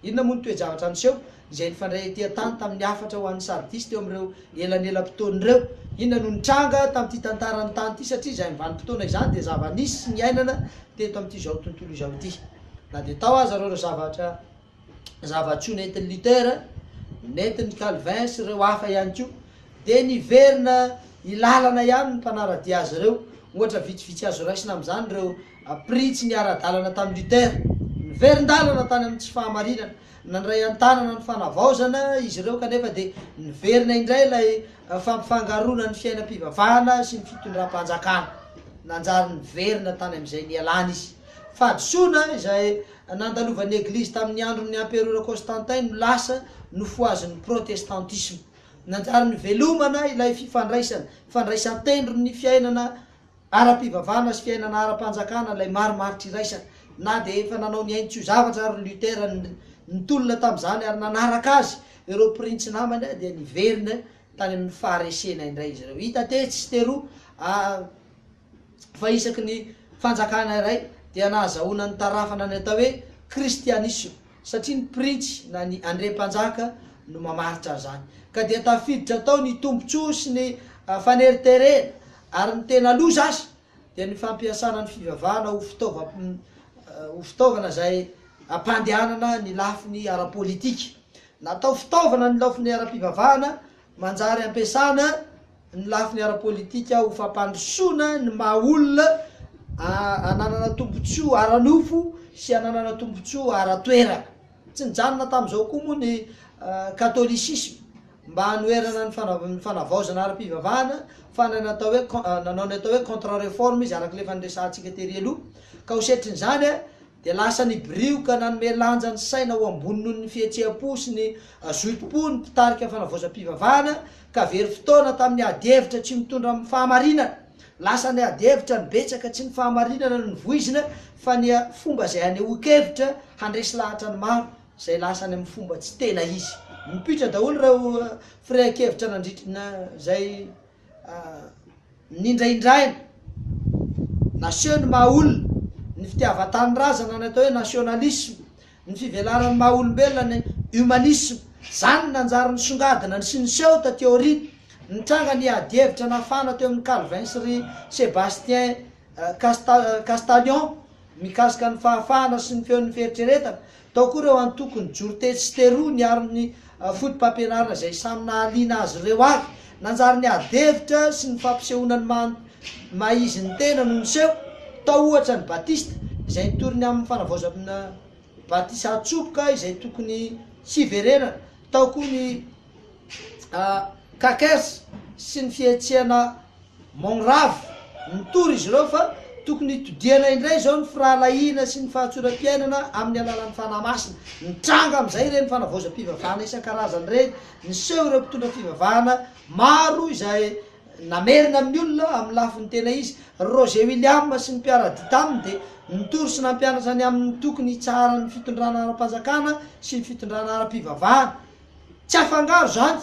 Inona moa ny toe-javatra niseho? izay nifandray ety an-tany tamin'ny hafatra ho an'ny Sardisy teo amin'ireo elanelam-potoana ireo. Inona no nitranga tamin'ity tantaran'ny tany ity? Satria izany vanim-potoana izany dia zava-nisy sy niainana teto amin'ity izao tontolo izao ity. Na dia tao aza ireo zavatra zava-tsoa nentin'i Luther, nentin'i Calvin sy ireo hafa ihany koa, dia niverina ilalana ihany ny mpanara-dia azy ireo. Ohatra vitsivitsy azo raisina amin'izany ireo printsy niara-dalana tamin'i Luther, niverin-dalana tany amin'ny tsy fahamarinana. Nandray an-tanana ny fanavaozana izy ireo kanefa dia niverina indray ilay fampifangaroana ny fiainam-pivavahana sy ny fitondram-panjakana. Nanjary niverina tany amin'izay nialany izy. Fahadisoana izay nandalovan'ny Eglizy tamin'ny andron'ny Amperora Constantin no lasa nofohazin'ny Protestantisma. Nanjary nivelomana ilay fifandraisana, fandraisan-tendron'ny fiainana ara-pivavahana sy fiainana ara-panjakana ilay marimaritra iraisana, na dia efa nanao ny ainy tsy ho zavatra ary Luther nitolona tamin'izany ary nanaraka azy ireo printsy namany dia niverina tany amin'ny faharesena indray izy ireo. Hita tetsy sy teroa fa isaky ny fanjakana iray dia nahazahoana nitarafana ny atao hoe kristianisma satria ny printsy na ny andriampanjaka no mamaritra an'izany. Ka dia tafiditra tao ny tombontsoa sy ny faneriterena Ary ny tena loza aza dia ny fampiasana ny fivavahana ho fitaovam ho fitaovana izay hampandehanana ny lafiny ara-politika. Natao fitaovana ny lafiny ara-pivavahana, manjary ampiasana ny lafiny ara-politika ho fampandrosoana ny maha olona hananana tombontsoa ara-nofo sy hananana tombontsoa ara-toerana. Tsy nijanona tamin'izao koa moa ny katolisisma. Mba hanoherana ny ny fanavaozana ara-pivavahana fa ny natao hoe nanao ny atao hoe contre-reforme izy araka ilay efa niresahantsika tery aloha. Ka ho setrin'izany dia lasa nibirioka nanome lanja ny saina ho ambony noho ny fihetseham-po sy ny zotom-po ny mpitarika fanavaozam-pivavahana ka very fotoana tamin'ny ady hevitra tsy mitondra amin'ny fahamarinana. Lasa ny ady hevitra no betsaka tsy ny fahamarinana no novoizina fa ny fomba izay hanehoan-kevitra handresy lahatra ny maro. izay lasa any amin'ny fomba tsy tena izy. Mipoitra daholo ireo firehan-kevitra nandritry na izay nindraindraina, naseho ny maha olona, ny fitiavan-tanindrazana ny atao hoe nationalisme, ny fivelaran'ny maha olombelona ny humanisme. Izany no nanjary nisongadina sy niseho taty aoriana. Nitranga ny ady hevitra nafana teo amin'i Calvin sy ry Sébastien Castalion mikasika ny fahafahana sy ny feon'ny fieritreretana. Tao koa ireo antoko nijoro tetsy sy teroa niaro ny fotopampianarana izay samy nahaliana azy ireo avy. Nanjary ny ady hevitra sy ny fampisehoana ny maha maha izy ny tena no niseho. Tao ohatra ny Batista izay nitory ny amin'ny fanavaozana batisa atsoboka izay tokony hiverenana. Tao koa ny Quakers sy ny fihetsehana Mongrave, nitory izy ireo fa tokony hitodihana indray izao ny firahalahiana sy ny fahatsoram-piainana amin'ny alalan'ny Fanahy Masina. Nitranga amin'izay ireny fanavaozam-pivavahana isan-karazany ireny, niseho ireo mpitondra fivavahana maro izay. Namerina amin'ny olona amin'ny lafiny tena izy. Ry Roger Williams sy ny mpiara-dia taminy dia nitory sy nampianatra ny amin'ny tokony hitsaharan'ny fitondrana ara-panjakana sy ny fitondrana ara-pivavahana. Tsy afangaro izany.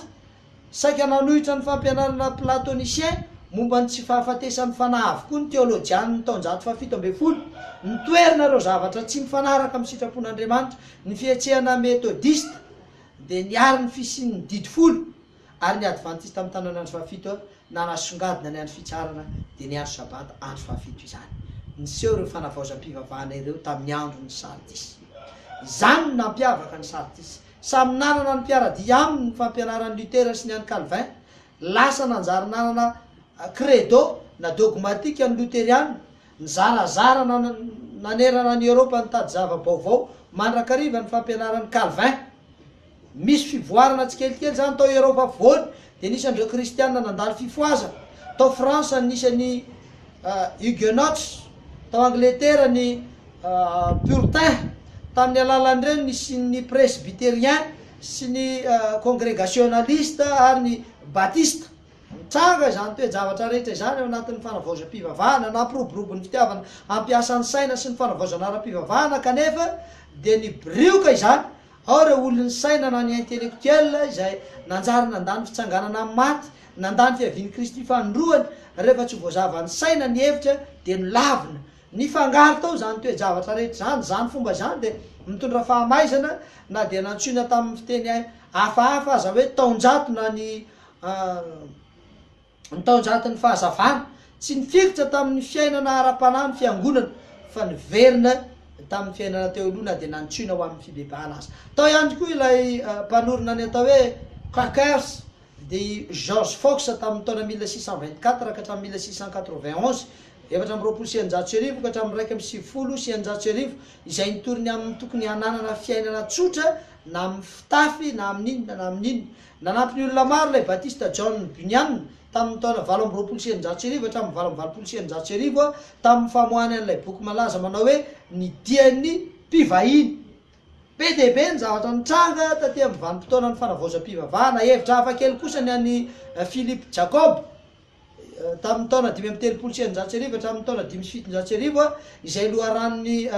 Saika nanohitra ny fampianarana platonicien momba ny tsy fahafatesan'ny fanahy avokoa ny teolojian'ny taonjato fahafito ambin'ny folo. Nitoerina ireo zavatra tsy mifanaraka amin'ny sitrapon'Andriamanitra. Ny fihetsehana metodista dia niaro ny fisian'ny didy folo. Ary ny Advantista mitana ny andro fahafito nanasongadina ny andro fitsaharana dia ny andro Sabata andro fahafito izany. Niseho ireo fanavaozam-pivavahana ireo tamin'ny andron'ny Sardisy. Izany no nampiavaka ny Sardisy. Samy nanana ny mpiara-dia aminy ny fampianaran'i Luther sy ny an'i Calvin. Lasa nanjary nanana credo na dogmatika ny Loteriana. Nizarazara nanerana an'i Eoropa nitady zava-baovao mandrakariva ny fampianaran'i Calvin. Misy fivoarana tsikelikely izany tao Eoropa afovoany, dia nisy an'ireo kristiana nandalo fifohazana. Tao Frantsa nisy an'i Huguenots, tao Angletera ny Puritains, tamin'ny alalan'ireny nisian'ny Presbyteriens sy ny Congregationalistes ary ny Batista. Mitranga izany toe-javatra rehetra izany ao anatin'ny fanavaozam-pivavahana, nampiroborobo ny fitiavana hampiasa ny saina sy ny fanavaozana ara-pivavahana kanefa dia nibirioka izany Ao ireo olon'ny saina na ny intellectuel izay nanjary nandà ny fitsanganana amin'ny maty, nandà ny fiavian'i Kristy fanindroany, rehefa tsy voazavan'ny saina ny hevitra dia nolavina. Nifangaro tao izany toe-javatra rehetra izany, izany fomba izany dia mitondra fahamaizana na dia nantsoina tamin'ny fiteny hafahafa aza hoe taonjato na ny Ny taonjaton'ny fahazavana, tsy nifikitra tamin'ny fiainana ara-panahy ny fiangonana fa niverina tamin'ny fiainana teo aloha na dia nantsoina ho amin'ny fibebahana aza. Tao ihany koa ilay mpanorina ny atao hoe Quakers dia i George Fox tamin'ny taona 1624 ka hatramin'ny 1691, 1624 ka hatramin'ny 1691, izay nitory ny amin'ny tokony hananana fiainana tsotra na amin'ny fitafy na amin'inona na amin'inona. Nanampy ny olona maro ilay Batista John Bunyan tamin'ny taona 1628 hatramin'ny 1688 tamin'ny famoahany an'ilay boky malaza manao hoe Ny Dian'ny Mpivahiny. Be dia be ny zavatra nitranga taty amin'ny vanim-potoanan'ny fanavaozam-pivavahana. Hevitra hafakely kosa ny an'i Philip Jacob tamin'ny taona 1635 hatramin'ny taona 1705, izay loharanon'ny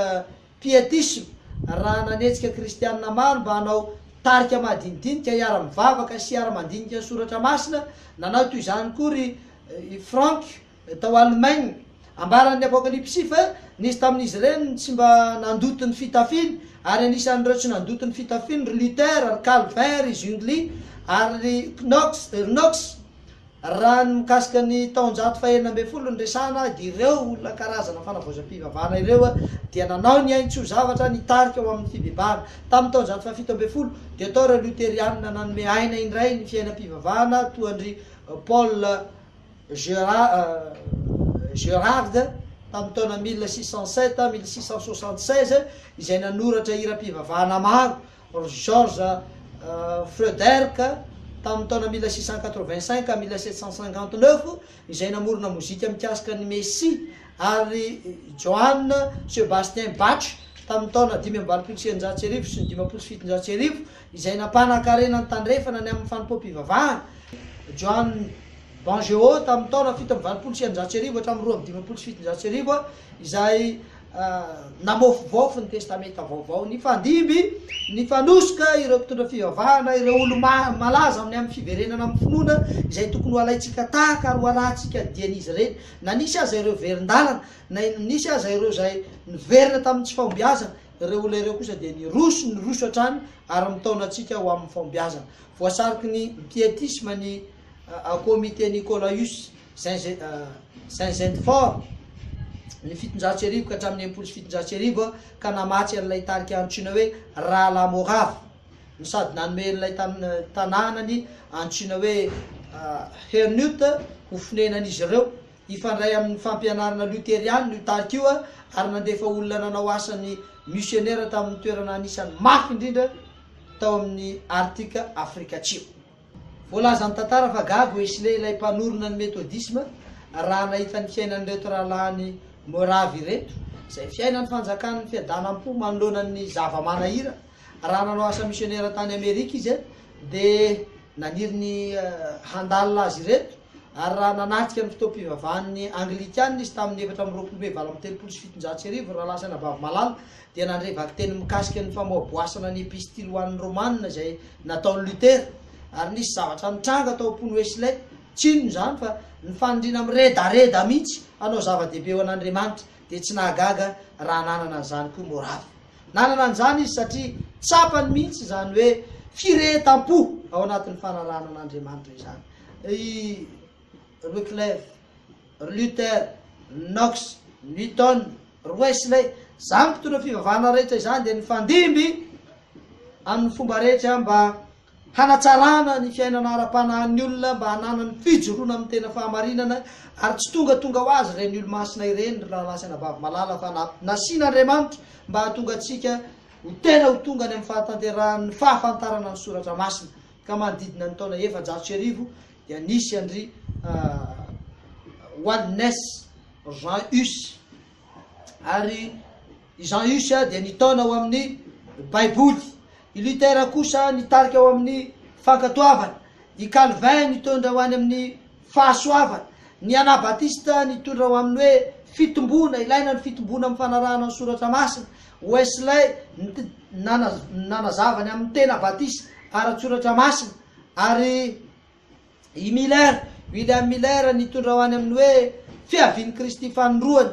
Pietisme, raha nanetsika kristianina maro mba hanao tarika madinidinika hiara-mivavaka sy hiara-mandinika ny Soratra Masina, nanao toy izany koa ry i Frank tao Alemaina. Ambaran'ny Apokalypsy fa nisy tamin'izy ireny ny tsy mba nandoto ny fitafiany, ary anisan'ireo tsy nandoto ny fitafiany ry Luther, ry Calvin, ry Zwingli, ary ry Knox, ry Knox. Raha ny mikasika ny taonjato fahenina ambin'ny folo no resahana dia ireo olona karazana fanavaozam-pivavahana ireo dia nanao ny ainy tsy ho zavatra nitarika ho amin'ny fibebahana. Tamin'ny taonjato fahafito ambin'ny folo dia tao ireo Loterianina nanome aina indray ny fiainam-pivavahana toa an-dry Paul Gerhard tamin'ny taona 1607, 1676 izay nanoratra hiram-pivavahana maro. George Frederck, tamin'ny taona 1685 à 1759, izay namorona mozika mikasika ny Mesia, ary Johann Sebastian Bach, tamin'ny taona 1685 sy ny 1750, izay nampanan-karena ny Tandrefana ny amin'ny fanompoam-pivavahana. Johann Bangeo, tamin'ny taona 1687 hatramin'ny 1752, izay Namôfivôfy ny Testamenta Vaovao, nifandimby, nifanosoka ireo mpitondra fivavahana, ireo olo-malaza amin'ny amin'ny fiverenana amin'ny finoana izay tokony ho alaintsika tahaka ary ho arahantsika dian'izy ireny. Na nisy aza ireo verin-dalana, na nisy aza ireo izay niverina tamin'ny tsy fahombiazana, ireo olona ireo kosa dia niroso, niroso hatrany ary mitaona antsika ho amin'ny fahombiazana. Voasariky ny pietisma ny Comité Nicolaus Zinzendorf ny 1700 ka hatramin'ny 1760 ka namatsy an'ilay tarika antsoina hoe Rahalahy Morava no sady nanome an'ilay tanànany antsoina hoe Herrnhut ho fonenan'izy ireo. Hifandray amin'ny fampianarana loterianina io tarika io ary nandefa olona nanao asan'ny misionera tamin'ny toerana anisan'ny mafy indrindra tao amin'ny Arctique Afrika Atsimo. Voalazan'ny tantara fa gaga Wesley ilay mpanorina ny Metodisma raha nahita ny fiainan'ireto rahalahiny Moravy ireto, izay fiainan'ny fanjakan'ny fiadanam-po manoloana ny zava-manahirana. Raha nanao asa misionera tany Amerika izy dia naniry ny handalina azy ireto. Ary raha nanatrika ny fotoam-pivavahan'ny Anglikana izy tamin'ny 24 Mey 1738, rahalahy sy anabavy malala, dia nandre vakiteny mikasika ny famoaboasana ny Epistily ho an'ny Romana izay nataon'i Luther. Ary nisy zavatra nitranga tao am-pon'i Wesley. Tsy inona izany fa ny faniriana miredareda mihitsy hanao zava-dehibe ho an'Andriamanitra. Dia tsy nahagaga raha nanana an'izany koa Morave. Nanana an'izany izy satria tsapany mihitsy izany hoe firehetam-po ao anatin'ny fanarahana an'Andriamanitra izany. I Wyclef, Luther, Knox, Newton, Wesley, izany mpitondra fivavahana rehetra izany dia nifandimby amin'ny fomba rehetra mba hanatsarana ny fiainana ara-panahin'ny olona mba hananany fijoroana amin'ny tena fahamarinana ary tsy tongatonga ho azy ireny olo-masina ireny ry rahalahy sy anabavy malala fa nasian'Andriamanitra mba hahatonga antsika ho tena ho tonga any amin'ny fahatanterahan'ny fahafantarana ny soratra masina ka manodidina ny taona 1400 dia nisy an-dry Walnes, Jean Hus ary I Jean Hus dia nitaona ho amin'ny Baiboly, i Luther kosa nitarika ho amin'ny fankatoavana, i Calvin nitondra ho any amin'ny fahasoavana, ny Anabatista nitondra ho amin'ny hoe fitomboana, ilaina ny fitomboana amin'ny fanarahana ny Soratra Masina, Wesley nanazava ny amin'ny tena batisa ara-tsoratra masina, ary I Miller, William Miller, nitondra ho any amin'ny hoe Fiavian'i Kristy Fanindroany,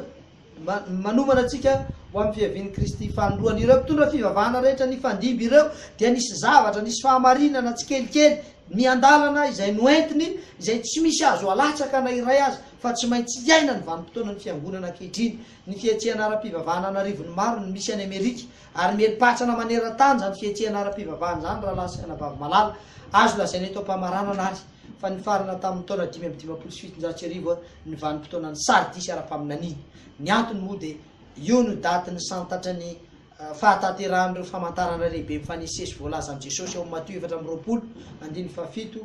manomana antsika ho amin'ny Fiavian'i Kristy Fanindroany. Ireo mpitondra fivavahana rehetra nifandimby ireo dia nisy zavatra, nisy fahamarinana tsikelikely miandalana izay noentiny, izay tsy misy azo alatsaka na iray aza, fa tsy maintsy iainan'ny vanim-potoanan'ny Fiangonana ankehitriny. Ny fihetsehana ara-pivavahana an'arivony maro no misy any Amerika, Ary mieli-patrana maneran-tany izany fihetsehana ara-pivavahana izany, rahalahy sy anabavy malala. Azo lazaina eto am-pamaranana àry fa nifarana tamin'ny taona 1755 ny vanim-potoanan'ny Sardisy ara-paminaniana. Ny antony moa dia io no daty nisantatra ny fahatanterahan'ireo famantarana lehibe mifanesisesy voalazan'i Jesosy ao amin'ny Matio 24, andininy fahafito.